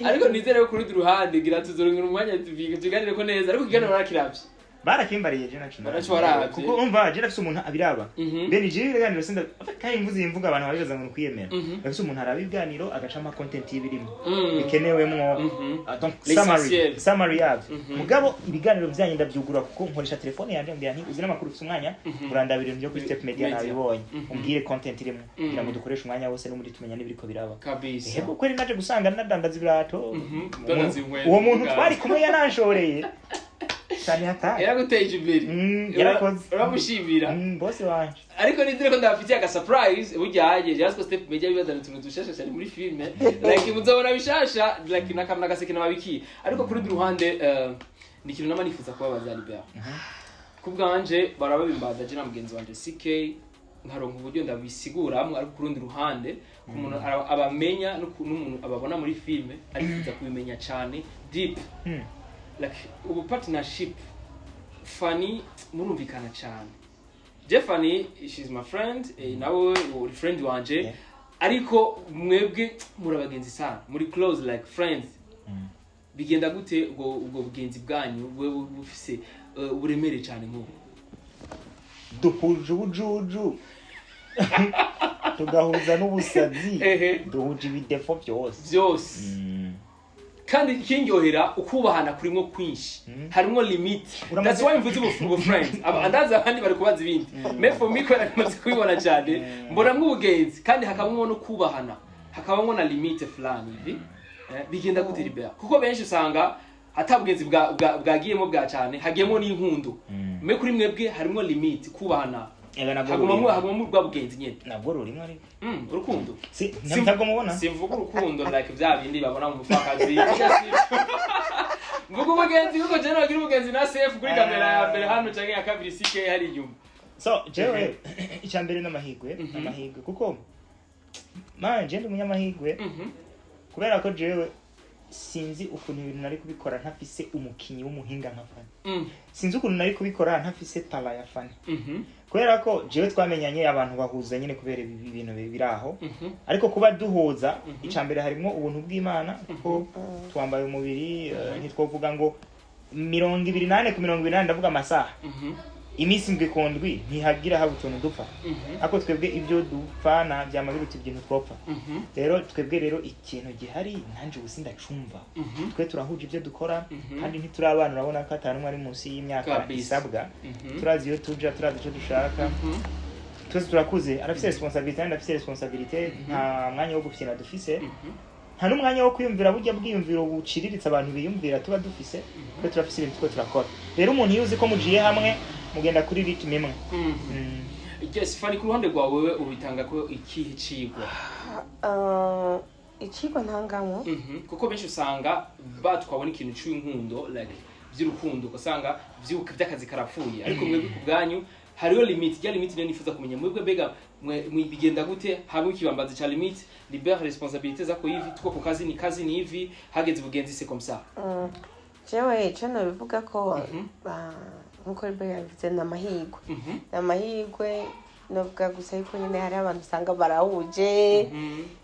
Ariko nizere ko kuri ruhande gira tuzorongera umwanya tuganire ko neza, ariko ikiganiro barakiravye. Barakimbariye, je naco. Baraco baravye. Kuko umva, je nafise umuntu abiraba. Bene je ibiganiro sinda kandi mvuze iyi mvuga, abantu babibaza ngo ni ukwiyemera. Nafise umuntu araba ibiganiro, agacamo content y'ibirimo bikenewemwo. Ah, donc L'essentiel. summary yabyo. Mugabo ibiganiro byanyu ndabyugura kuko nkoresha telefone yanje, mbwira nti uzi n'amakuru, ufise umwanya urandabira ibintu byo kuri Step Media. Media. Nabibonye, umbwire content irimo kugira ngo dukoreshe umwanya wose n'ubundi tumenya n'ibiriko biraba. Kabisa. Ehebwo kweri naje gusanga nadandaza ibirato. Dandaza inkweto. Uwo muntu twari kumwe yananshoreye cyane hatari. Yaraguteje imbere. Yarakoze. Uramushimira. Bosi wanje. Ariko nizere ko ndabafitiye aga surprise burya Jasco Step Media bibazana utuntu dushasha cyane muri filme, like muzabona bishasha, like nakamna gaseke nababikiye. Ariko kuri rundi ruhande, ni ikintu nama nifuza kubabaza Libert. Ku bwanje barababimbaza je na mugenzi wanje CK, nkaronka uburyo ndabisiguramwo, ariko ku rundi ruhande ku muntu abamenya n'umuntu ababona muri filme arifuza kubimenya cyane deep. Like ubu partnership, Fanny murumvikana cyane. Je Fanny, she's my friend, nawe uri friend wanje. Ariko mwebwe muri abagenzi sana, muri close like friends. Bigenda gute ubwo bugenzi bwanyu bwe bufise uburemere cyane nk'ubu? Duhuje ubujuju, tugahuza n'ubusazi. Duhuje ibidefo byose. Byose. Kandi ikindyohera, ukubahana kurimwo kwinshi, harimwo limit. That's why mvuze ubu friends. Andazi abandi bari kubaza ibindi, mais for me, kubera namaze kubibona cyane, mbonamwo ubugenzi kandi hakabamwo no kubahana, hakabamwo na limite fulani hivi. Bigenda gute Libert? Kuko benshi usanga ata bugenzi bwagiyemo bwa cyane, hagiyemo n'inkundo. Mais kuri mwebwe harimwo limite, kubahana. Ega nabwo hagumamwo rurimo. Hagumamwo bwa bugenzi nyene. Nabwo rurimo ariko. Urukundo. Si ntabwo mubona. Simvuga urukundo like bya bindi babona mu mupfakazi. Mvuga ubugenzi kuko je nagira ubugenzi na safe kuri kamera ya mbere hano canke ya kabiri, CK hari inyuma. So jewe icya mbere n'amahirwe. Amahirwe kuko man je ndi umunyamahirwe. Kubera ko jewe sinzi ukuntu ibintu nari kubikora ntafise umukinyi w'umuhinga nka Fanny. Sinzi ukuntu nari kubikora ntafise talent ya Fanny. Kubera ko jewe twamenyanye, abantu bahuza nyine kubera ibi bintu biri aho. Ariko kuba duhuza, icya mbere harimwo ubuntu bw'Imana kuko twambaye umubiri, ntitwovuga ngo 24 ku 24, ndavuga amasaha, iminsi 7 ku 7, ntihagira haba utuntu dupfa. Ariko twebwe ibyo dupfana byama biruta ibintu twopfa. Rero twebwe rero ikintu gihari nanje ubu sindacumva. Twe turahuje ibyo dukora. Kandi ntituri abana, urabona ko atanu umwe ari munsi y'imyaka isabwa. Turazi iyo tuja, turazi icyo dushaka. Twese turakuze, arafise responsabilité nanjye ndafise responsabilité. Nta mwanya wo gufyina dufise, nta n'umwanya wo kwiyumvira burya bwiyumviro buciriritse abantu biyumvira tuba dufise. Twe turafise ibintu twe turakora. Rero umuntu iyo uzi ko mugiye hamwe, mugenda kuri rythme imwe. Yes, Fanny, ku ruhande rwawe wewe ubitanga ko ikihe cigwa? Icigwa ntangamo? Kuko benshi usanga batwawe n'ikintu c'inkundo, like vy'urukundo, ugasanga vy'akazi karapfuye. Ariko mwebwe ku bwanyu hariho limite rya limite niyo nifuza kumenya. Mwebwe mbega bigenda gute hamwe ikibambazi ca limite libère responsabilité zako hivi, tuko ku kazi ni kazi ni hivi, hageze ubugenzi c'est comme ça? Jewe ico nobivuga ko nkuko Libert yabivuze, ni amahirwe. Ni amahirwe novuga gusa yuko nyene hari abantu usanga barahuje,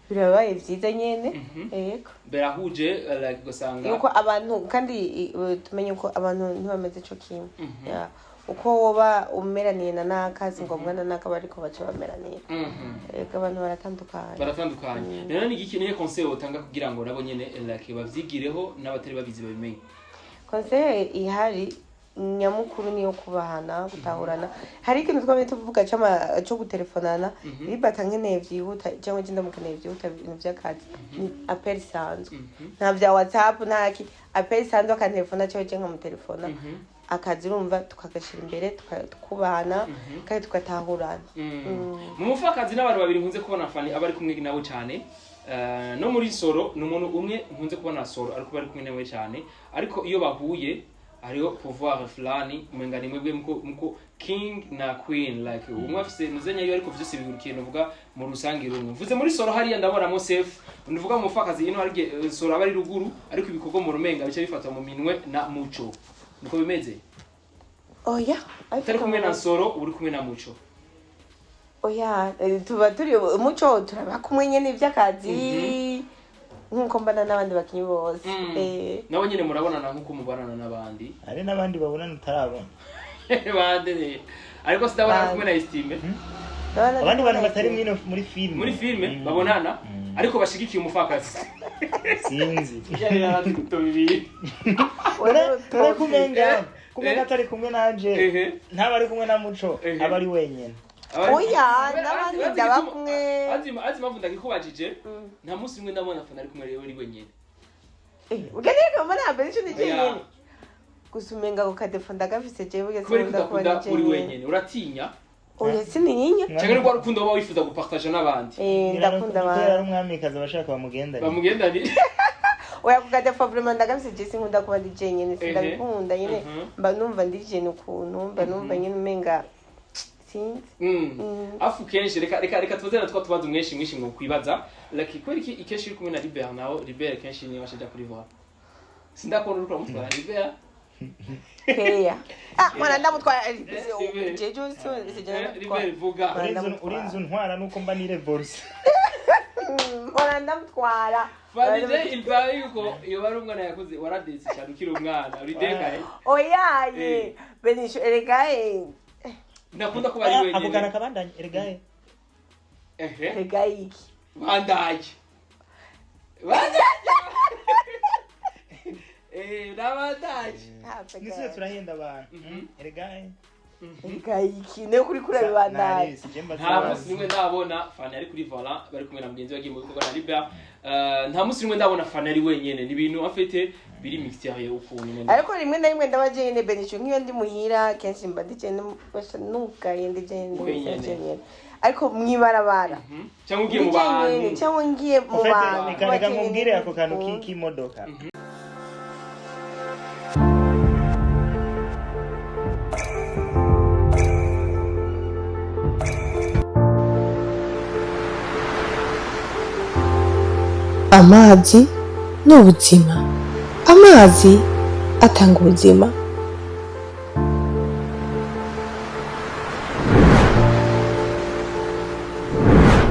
birabaye vyiza nyene. Yego. Berahuje, like ugasanga Yuko abantu kandi tumenye ko abantu ntibameze co kimwe. Yeah. Uko woba umeraniye na naka si ngombwa na naka bariko baca bameraniye. Yego, abantu baratandukanye. Baratandukanye. Rero ni igiki, niyo conseil wotanga kugira ngo nabo nyene like bavyigireho, n'abatari babizi babimenye? Conseil ihari nyamukuru niyo kubahana, gutahurana. Hari ikintu twamye tuvuga co gutelefonana. Libata nkeneye vyihuta cyangwa je ndamukeneye vyihuta ibintu vy'akazi, ni appel isanzwe, nta vya WhatsApp, nta ki, appel isanzwe, akantelefona cyangwa je nkamutelefona. Akazi urumva tukagashira imbere, tukubahana kandi tugatahurana. Mu mupfakazi n'abantu babiri nkunze kubona Fanny aba ari kumwe nabo cyane. No muri soro ni umuntu umwe nkunze kubona soro ariko bari kumwe nawe cyane, ariko iyo bahuye Hariho pouvoir fulani, umenga ni mwebwe muko king na queen, like umwe afise muzenya yo, ariko vyose bihurikiye novuga mu rusange rumwe. Mvuze muri soro hariya ndabonamo safe, ndavuga mu mufakazi ino hari soro aba ari ruguru, ariko ibikorwa mu rumenga bice bifatwa mu minwe na Muco. Niko bimeze? Oya. Utari kumwe na Soro, uri kumwe na Muco? Oya, tuba turi Muco, turaba kumwe nyene ivy'akazi nk'uko mbana n'abandi bakinyi bose. Nabo nyene murabonana nk'uko mubanana n'abandi? Hari n'abandi babonana utarabona. Bande? Ariko sindabona ari kumwe na Estime. Ndabona Abandi ndi bantu kumwe batari na muri filime. Muri filime babonana, ariko bashigikiye umufakazi. Sinzi. Yari yarazi kuto bibiri. None kumenga atari kumwe nanje, ntaba ari kumwe na Muco, aba ari wenyene. Oya, n'abandi ndaba kumwe. Azi impamvu ndakikubajije? Nta munsi umwe ndabona Fana ari kumwe rero ari wenyene. Ugeneye mbona mbere ico ni Oya. jenyene, gusa umenga ku kadefo ndagafise jewe burya. Kubera ko Sinkunda kuba udakunda ndi uri jenyene. wenyene, uratinya? Oya, sininyinya. Cyangwa ni rwa rukundo uba wifuza gupartaja n'abandi? Ndakunda Kubera ari abantu. umwamikazi, abashaka bamugendane. Bamugendane. Oya, ku kadefo vraiment ndagafise jewe, sinkunda kuba ndi jenyene, sindabikunda nyene. Mba numva ndi jene ukuntu, mba numva nyene umenga sinzi. Afu kenshi reka tubaze na twa tubazo mwinshi mwinshi ngo kwibaza, like kubera iki kenshi uri kumwe na Libert, naho Libert kenshi niwe ashaja kuri voix, sindakubona uriko uramutwara Libert. Keya, ah, mwana ndamutwara. Libert. Jeje Eh, Libert vuga. Urinze untwara nuko mba nirevorse. Mwana ndamutwara. Fanije ilvaye yuko iyo bari umwana yakuze waradetse cyane ukiri umwana uri dekaye. Oyaye. Benisho erega Ndakunda kuba ari Ako kana wenyine. kabandanye eregaye. Ehe. Erega iki? Bandaye, bandaye, nabandaye. Nisize turahenda abantu eregaye. Erega iki niyo kuri kuri bibandaye? Nta munsi nimwe ndabona Fani ari kuri volant bari kumwe na mugenzi we agiye mu bikorwa na Libert. Nta munsi nimwe ndabona Fani ari wenyene, ni ibintu afite biri mystérieux ukuntu nyene. Ariko rimwe na rimwe ndaba jenyene, Benisho, nk'iyo ndi muhira kenshi mba ndi jenyene, basha nugaye ndi jenyene. Wenyene. Jenyene, ariko mwibarabara Cyangwa ugiye mu ndi jenyene, bantu. cyangwa ngiye mu bantu. Reka Kuba reka jenyene nkubwire ako kantu ntibikunda. k'imodoka. Amazi ni ubuzima, amazi atanga ubuzima.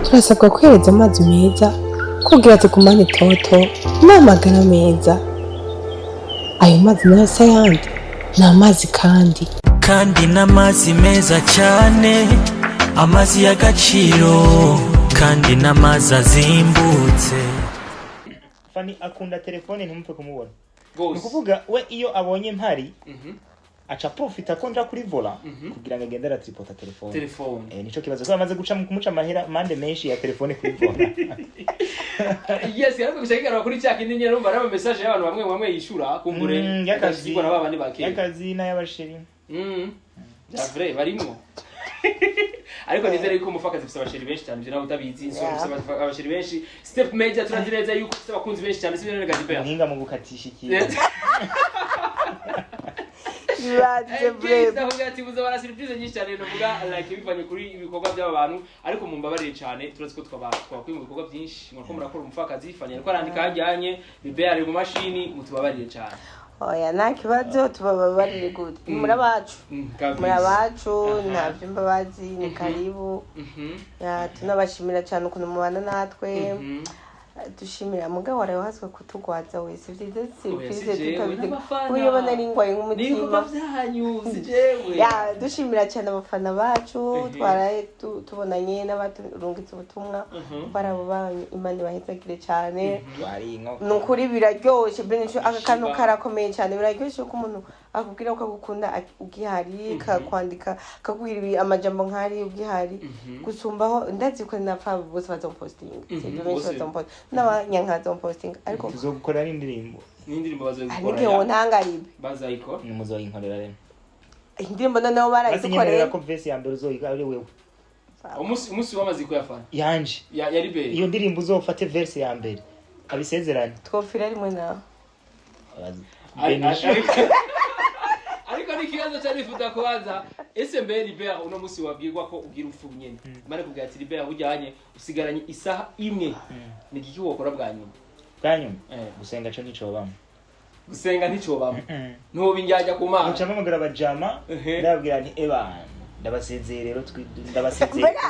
Turasabwa kwihereza amazi meza kugira tugumane itoto n'amagara meza. Ayo mazi nayo si ayandi, ni amazi kandi. Kandi n'amazi meza cyane, amazi y'agaciro, kandi n'amazi azimbutse. Fani akunda telefone, ntimupfe kumubona. Ni Rwose. ukuvuga we iyo abonye mpari aca profita ko nja kuri volant kugira ngo agende aratripota telefone. Telefone. Nico kibazo ko bamaze guca kumuca amahera mande menshi ya telefone kuri volant. Yes, ariko gusa kigarura kuri cya kindi nyene, urumva ari ama message y'abantu bamwe bamwe yishura kumbure Y'akazi. adashikirwa na babandi bakera. Y'akazi n'ay'abasheri. Bya vrai barimwo, ariko nizere yuko umufakazi ufise abasheri benshi cyane, ivyo nawe utabizi. Insoro ufise abasheri benshi, Step Major turazi neza yuko ufise abakunzi benshi cyane, sivyo none Gadiber? Umuhinga mu gukatisha ikintu. Bibanze breve. Ndavuga ati buza bara surprise nyinshi cyane, ndavuga like bivanye kuri ibikorwa by'aba bantu, ariko mumbabarire cyane, turazi ko twaba twakwiye mu bikorwa byinshi mwariko murakora. Umufakazi Fani ariko arandika hajyanye, Bibe ari mu mashini, mutubabarire cyane. Oya, nta kibazo, tubababarire gute? Muri abacu. Kabisa. Muri abacu. Nta vyumba bazi, ni karibu. Ya, tunabashimira cyane ukuntu mubana natwe. Dushimira mugabo waraye wahaswe kutugwaza wese, vyiza Oya, si surprise jewe, tutabizi. n'abafana. Uyobona ari ingwaye Ni nk'umutima. ibikorwa byanyu, si jewe. Ya, dushimira cyane abafana bacu. Twaraye tubonanye n'abaturungitse ubutumwa barabo banyu, Imana ibahezagire cyane. Twari inkoko. Ni ukuri biraryoshe, Benisho, aka kantu Shiba. karakomeye cyane. Biraryoshe ko umuntu akubwira ko agukunda ugihari, kakwandika kakubwira amajambo nk'ari ugihari, gusumbaho ndazi ko napfa bose bazompostinga. Sibyo, benshi Bose. bazompostinga n'abanyanka bazompostinga, ariko Tuzogukora n'indirimbo. N'indirimbo hari bazayikora. n'igihe wontangaribe. Bazayikora. Muzoyinkorera rero. Indirimbo noneho Basi barayidukoreye. nyemerera ko verse ya mbere uzoyiga ari wewe. Umunsi w'amaziko ya Fani. Yanje. Ya Liberi. Iyo ndirimbo uzofate verse ya mbere abisezerane. Twopfira rimwe nawe. Ari- Benisho. ari- Ikindi kibazo cyarifuza kubaza, ese mbe Libert, uno munsi wabwirwa ko ugira upfu nyene, mare kubwira ati: "Libert, ujyanye usigaranye isaha imwe," ni igiki wokora bwa nyuma? Bwa nyuma? Eh. Gusenga co nticobamwo. Gusenga nticobamo? Ntuba indyarya ku Mana? Nca mpamagara abajama, ndababwira nti: "Ebana, ndabasezeye rero, ndabasezeye." Mbega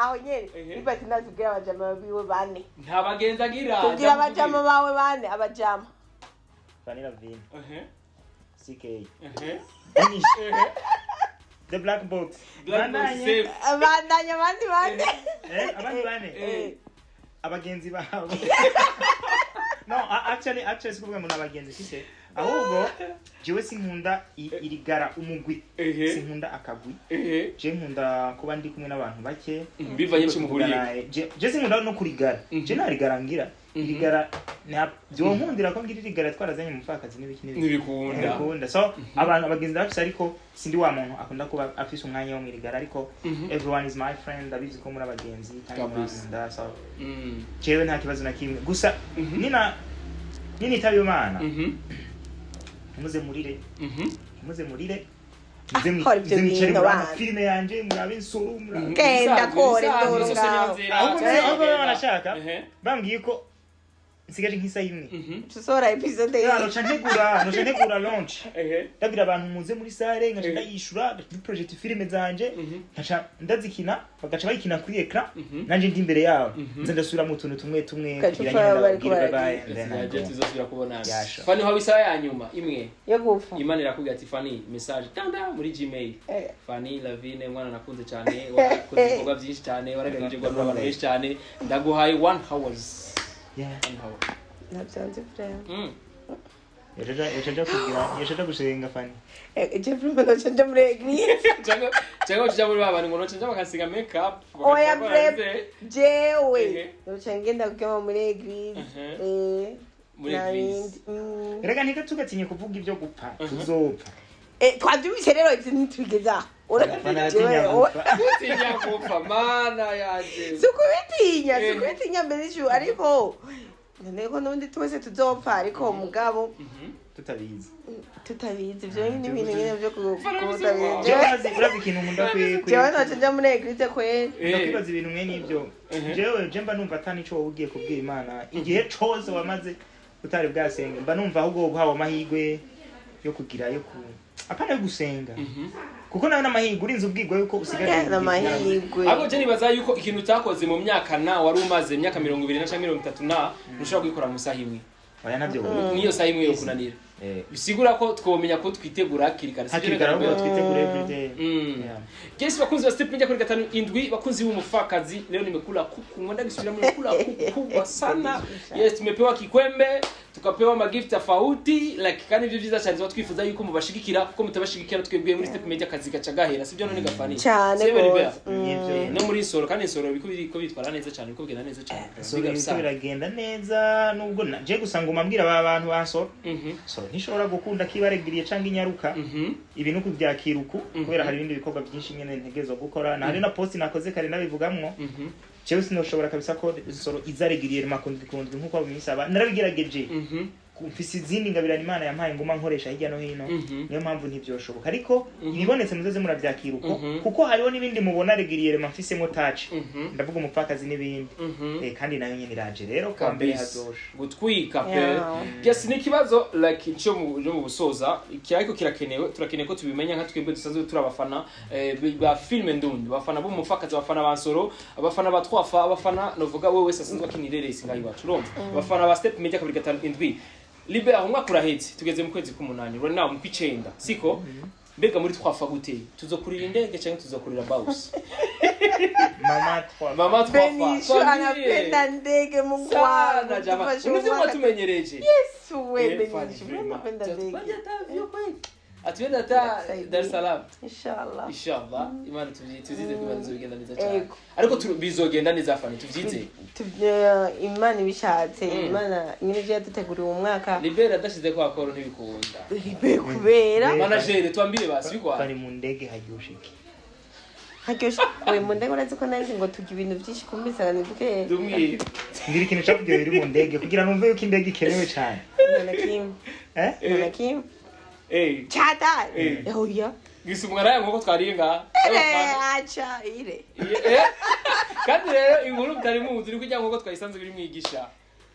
aho nyene, Libert natubwira abajama biwe bane. Nta bagenzi agira. Tubwira abajama bawe bane, abajama. Vanilla Vin, CK, Danish, The Black Box. Black Box. Bandanye. Safe. Bandanya, abandi bane. Abandi bane? Eh. Abagenzi babo. No, actually sikuvuga ngo ni abagenzi mfise, ahubwo jewe sinkunda irigara umugwi, sinkunda akagwi. Je nkunda kuba ndi kumwe n'abantu bake. Bivanye n'icyo muhuriye. Je sinkunda no kurigara. Je nta ngira irigara, byonkundira ko ngira irigara twarazanye umupfakazi n'ibiki n'ibiki. Ntibikunda. Ntibikunda. So abantu, abagenzi ndabafise, ariko sindi wa muntu akunda kuba afise umwanya wo mwirigara, ariko everyone is my friend. Ndabizi ko muri abagenzi kandi Kabisa. murankunda, so jewe nta kibazo na kimwe. Gusa nina ninitaba Imana, ntimuze murire, ntimuze murire, muze Kora ibyo muze mwicare bintu, murabe bana. amafilime yanje, murabe insoro, murabe Genda kora Ibisanzwe, induru ibisanzwe, ngaho. niyo nzira. Ahubwo Genda. ahubwo banashaka bambwiye ko nsigaje nk'isaha imwe, Tusohora episode. Ya, noca ntegura launch. Ndabwira abantu muze muri salle, nkaca ndayishura project filime zanje, nkaca ndazikina, bagaca bayikina kuri écran, nanje ndi imbere yabo, nze ndasubira mu tuntu tumwe tumwe Ugaca kugira upfa nyine bariko ndababwire bye bye, baragira. and then I Yaje go. tuzosubira kubonana. Yeah, sure. Fani, haba isaha ya nyuma imwe, Yo gupfa. Imana irakubwira ati: "Fani, message tanda muri Gmail." "Fani Lavine, mwana nakunze cyane, warakoze ibikorwa byinshi cyane, waragerageje guhanura abantu benshi cyane, ndaguhaye one hours." One hour. Ntabyo vraiment. Yaca kugira, yaca gusenga Fani. Je vraiment noca nja muri église. Cyangwa uca muri ba bantu ngo noca nja bakasiga make up. Oya, bagaca bref, jewe noca ngenda kugema muri église. Muri Nta église. bindi. Reka ntitugatinye kuvuga ibyo gupfa, tuzopfa. Twabyumvise rero, ibyo ntitubigeze aho. Fani aratinya gupfa. Utinya gupfa, Mana yanje? Si ukubitinya, si ukubitinya mbere y'ijuru, ariko none ko n'ubundi twese tuzopfa, ariko mugabo Tutabizi. Tutabizi, ibyo ni ibintu nyine byo Farabizi. kutabizi. Jewe urazi ikintu nkunda Jewe noca nja muri église kweri. Nkunda kwibaza ibintu mwe n'ibyo. Jewe je mba numva atani ico wowe ugiye kubwira Imana igihe cose wamaze utari bwasenge. Mba numva ahubwo wowe uhawe amahirwe yo kugira, yo ku apana yo gusenga, kuko nawe n'amahirwe urinze ubwirwa yuko usigaje ni amahirwe. Ahubwo je nibaza yuko ikintu utakoze mu myaka na wari umaze imyaka 20 na canke 30 na ntushobora kugikora mu saha imwe. Oya, ntabyo wowe. Niyo saha imwe yo kunanira, bisigura ko twomenya ko twitegura hakiri kare, sivyo? Hakiri kare, ahubwo twitegure everyday. Yeah. Yes, bakunzi ba Step Media kuri gatanu indwi, bakunzi b'umupfakazi, leo nimekula kuku, mwenda gisubira, nimekula kuku kubwa sana. Yes, tumepewa kikwembe, tukapewa magift tofauti, like kandi ivyo vyiza cyane tuba twifuza yuko mubashigikira, kuko mutabashigikira twebwe muri Step Media akazi gaca gahera, sibyo none gafani? Cyane Sibyo, Libert? rwose. Nivyo. No muri soro kandi soro biko bitwara neza cyane, biko bigenda neza cyane. So Big up biriko sana. biragenda neza, nubwo je gusa nguma mbwira aba bantu bansoro so ntishobora gukunda kibaregiriye canke inyaruka ibi no kubyakira uku, kubera hari ibindi bikorwa byinshi nyene ntegerezwa gukora, na hari na post nakoze kare nabivugamwo. Jewe sinoshobora kabisa ko soro izaregiriye makundwi kundwi nkuko babimisaba. Narabigerageje, mfise izindi ngabirano Imana yampaye nguma nkoresha hirya no hino, niyo mpamvu ntivyoshoboka, ariko ibibonetse muzoze muravyakira uko, kuko hariho n'ibindi mubona régulièrement mfisemo touch, ndavuga umupfakazi n'ibindi. Kandi nayo nyene iraje rero kwa mbere Kabisa. hazosha. Gutwika pe. Yes, ni ikibazo like cyo mu busoza iki, ariko kirakenewe, turakeneye ko tubimenya nka twebwe dusanzwe turi abafana ba filime ndundi, abafana b'umupfakazi, abafana ba Nsoro, abafana ba Twafa, abafana novuga wewe wese asanzwe akina ireresi ngaho iwacu, urumva, abafana ba Step Media 257. Libe aho umwaka urahetse, tugeze mu kwezi k'umunani right now, mu kw'icenda, siko? Mbega muri Twafa gute, tuzokurira indege cyangwa tuzokurira bus? Mama twa Mama Twafa. Benishu Twambie. anapenda ndege, Mungu Sana wangu. jamaa, Tufashe univyo umwaka. mwatumenyereje. Yesu we. Eh, Benishu Fani, anapenda ndege. Atuenda hata Ndakusaidia. Dar es Salaam. Inshallah. Inshallah, Imana tuzize ko Imana izogenda neza cyane. Ego. Ariko bizogenda neza Fani, tuvyize. Imana ibishatse, Imana nyine ibyo yaduteguriye uwo mwaka. Libera adashize ko akoro ntibikunda. Ribe kubera Manager, twambie basi bikwa. Bari mu ndege haryoshe iki? Haryoshe we mu ndege, urazi ko nari ngo turya ibintu byinshi kumisa ni duke. Dumwe. Ngira ikintu cakubwiye biri mu ndege kugira numve yuko indege ikenewe cane. Nta na kimwe. Eh. Nta na kimwe. Cyatari. Oya. Gisumwa nayo nk'uko twariye ngaha. Ere acha ire. Kandi rero inkuru mutari muzi ni kugira nk'uko twayisanze biri mwigisha.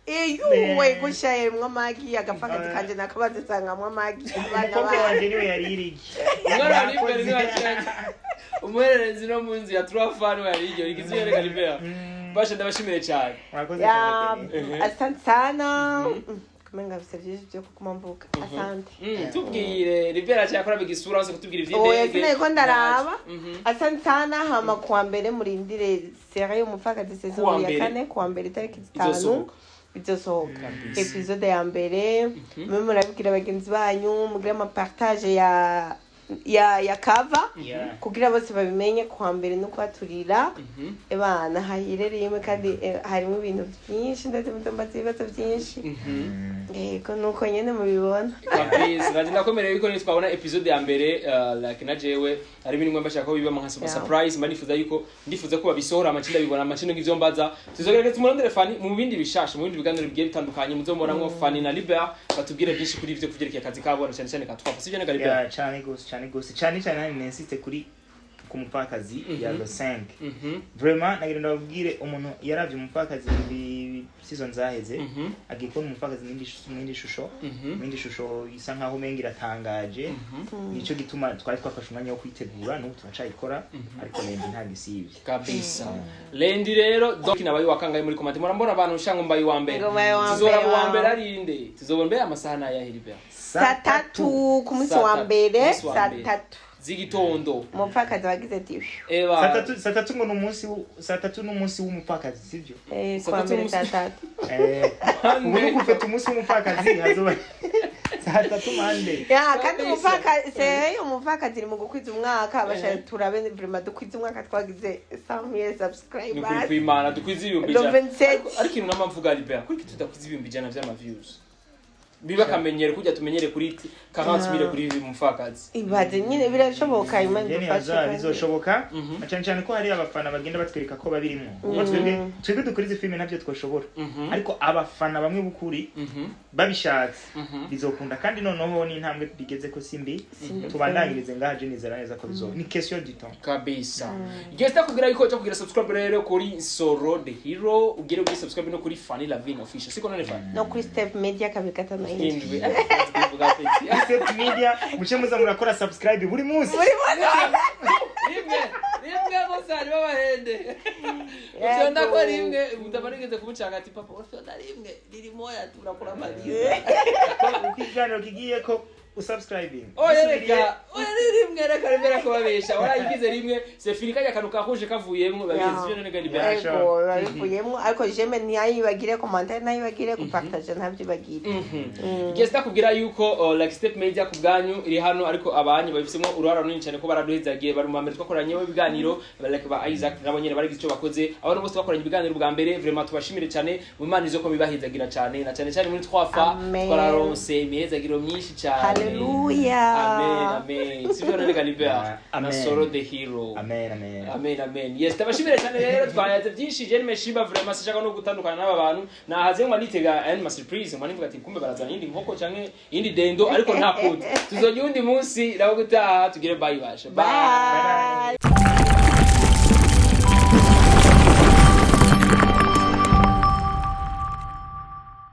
Iyuwe gushayemwo amagi, agapfakazi kanje nakabaze nsangamwo amagi abana Umukobwa bayo. wanje niwe yari irigi. Umwana wa Libera niwe yakiranye. Umuhererezi no mu nzu ya Turafani we yari iryo rigize yereka Libera. Basha, ndabashimiye cyane. Murakoze Ya, cyane, Kenny. asante sana. Kumenga bise byinshi byo kuguma mvuga. Asante. Tubwire Libera cyakora bigisura hose kutubwira ivy'indege. Oya, sinariko ndaraba. Mhm. Asante sana. Hama kuwa mbere murindire série Umupfakazi Kuwa saison ya mbere. kane, kuwa mbere itariki 5 Izosohoka. bizosohoka. Kabisa. Épisode ya mbere, mube murabibwira bagenzi banyu, mugire amapartage ya cover kugira bose babimenye. Kuwa mbere no kuhaturira. Ebana hahire rimwe kandi harimo ibintu byinshi, ndetse mutumbaza ibibazo byinshi. Yego, nuko nyene mubibona. Kabisa, nanje ndakomerewe yuko nitwabona épisode ya mbere, like na jewe hari ibintu ngomba shaka ko biba nka surprise, mba nifuza yuko ndifuza ko babisohora amacinda bibona amacinda ngivyo mbaza. Tuzogerageza tumurondere Fanny mu bindi bishasha, mu bindi biganiro bigiye bitandukanye, muzomora Fanny na Libert batubwire byinshi kuri ivyo kuvyerekeye akazi kabo, na cyane cyane ka twafa, sivyo nega Libert? Ya, cyane gose, cyane gose, cyane cyane nani nensiste kuri ku Mupfakazi ya le 5. Vraiment nagira ndababwire, umuntu yaravye Umupfakazi muri season zaheze agiye kubona Umupfakazi mwindi shusho, mwindi shusho isa nkaho umenga iratangaje. Nico gituma twari twafashe umwanya wo kwitegura, n'ubu turacayikora, ariko lundi nta gisivye. Kabisa. Lundi rero, donc nabaye wakangaye muri comment, murambona abantu ushango mbaye wa mbere. Ngo mbaye wa Tuzora mbere, mu wa wa. mbere arinde tuzobona mbere amasaha nayahe, Libert? Saa 3 ku munsi Saa wa tatu, mbere. munsi wa Saa mbere. tatu Z'igitondo. Umupfakazi wagize ati "Phew." Eba. Saa tatu, saa tatu ngo ni umunsi saa 3 n'umunsi w'umupfakazi, sivyo? Saa Kuwa tatu mbere n'umunsi- saa 3. Ubu ni gufata umunsi w'umupfakazi, hazoba saa 3 mande. Ya, kandi Kabisa. umupfakazi se, umupfakazi iri mu gukwiza umwaka. Basha turabe vraiment dukwiza umwaka twagize 100,000 Ni ukuri subscribers. kw'Imana, dukwize ibihumbi Le ijana. 27. Ariko ikintu nama mvuga, Libert, kuri tudakwiza 100,000 vy'ama views biba akamenyero kujya tumenyere kuri 40,000 kuri Mupfakazi. Ibaze nyine, birashoboka, Imana Jeni idufashe haza kandi. Bizoshoboka, na cyane cyane ko hari abafana bagenda batwereka ko babirimo, kuko twebwe dukora izi filime ntabyo twashobora, ariko abafana bamwe b'ukuri babishatse bizokunda. Kandi noneho n'intambwe bigeze ko simbi, tubandanyirize ngaha. Je nizera neza ko bizoba, ni question du temps. Kabisa. Igihe sitakubwira yuko cyo kugira subscribe rero kuri Soro the Hero, ugire kuri subscribe no kuri Fanny Lavine Official, siko none Fanny? No kuri Step Media 257. Indwi. Kuvuga peti. Step Media, muce muza murakora subscribe buri munsi. Buri munsi. Rimwe rimwe gusa harimo abahende ufyonda ko rimwe utabarigeze kumucanga ati papa ufyonda rimwe riri moya turakura maliza. Uko ikiganiro kigiye ko usubscribing. Oya reka, oya ni rimwe, reka rimwe kubabesha warayigize rimwe, c'est fini, kajya akantu kahuje kavuyemwo babizi sivyo none gani Yeah. Libert? Yego, biba bivuyemo, ariko j'aime ntiyayibagire, commentaire ntayibagire, gupartage ntabyibagire. Igihe sitakubwira yuko like Step Media ku bwanyu iri hano, ariko abanyu babifisemo uruhara runini cyane ko baraduhezagiye, bari mu bambere twakoranyeho ibiganiro, like ba Isaac nabo nyene baragize icyo bakoze. Abantu bose bakoranye ibiganiro bwa mbere, vraiment tubashimire cyane mu Imana izo ko bibahezagira cyane, na cyane cyane muri twafa. Amen. Twararonse imihezagiro myinshi cyane. Haleluya. Amen, amen, sivyo none Galibert? Na Amen. Soro the Hero. Amen, amen. Amen, amen. Yes, tabashimire cyane rero, twayaze byinshi. Je nimeshiba vraiment, sinshaka no gutandukana n'aba bantu. Nahaze ngo nitega ayandi ma surprise, ngo nivuga ati kumbe barazana iyindi nkoko canke iyindi dendo, ariko nta kundi, tuzojya undi munsi nawo gutaha. Tugire bye basha. Bye.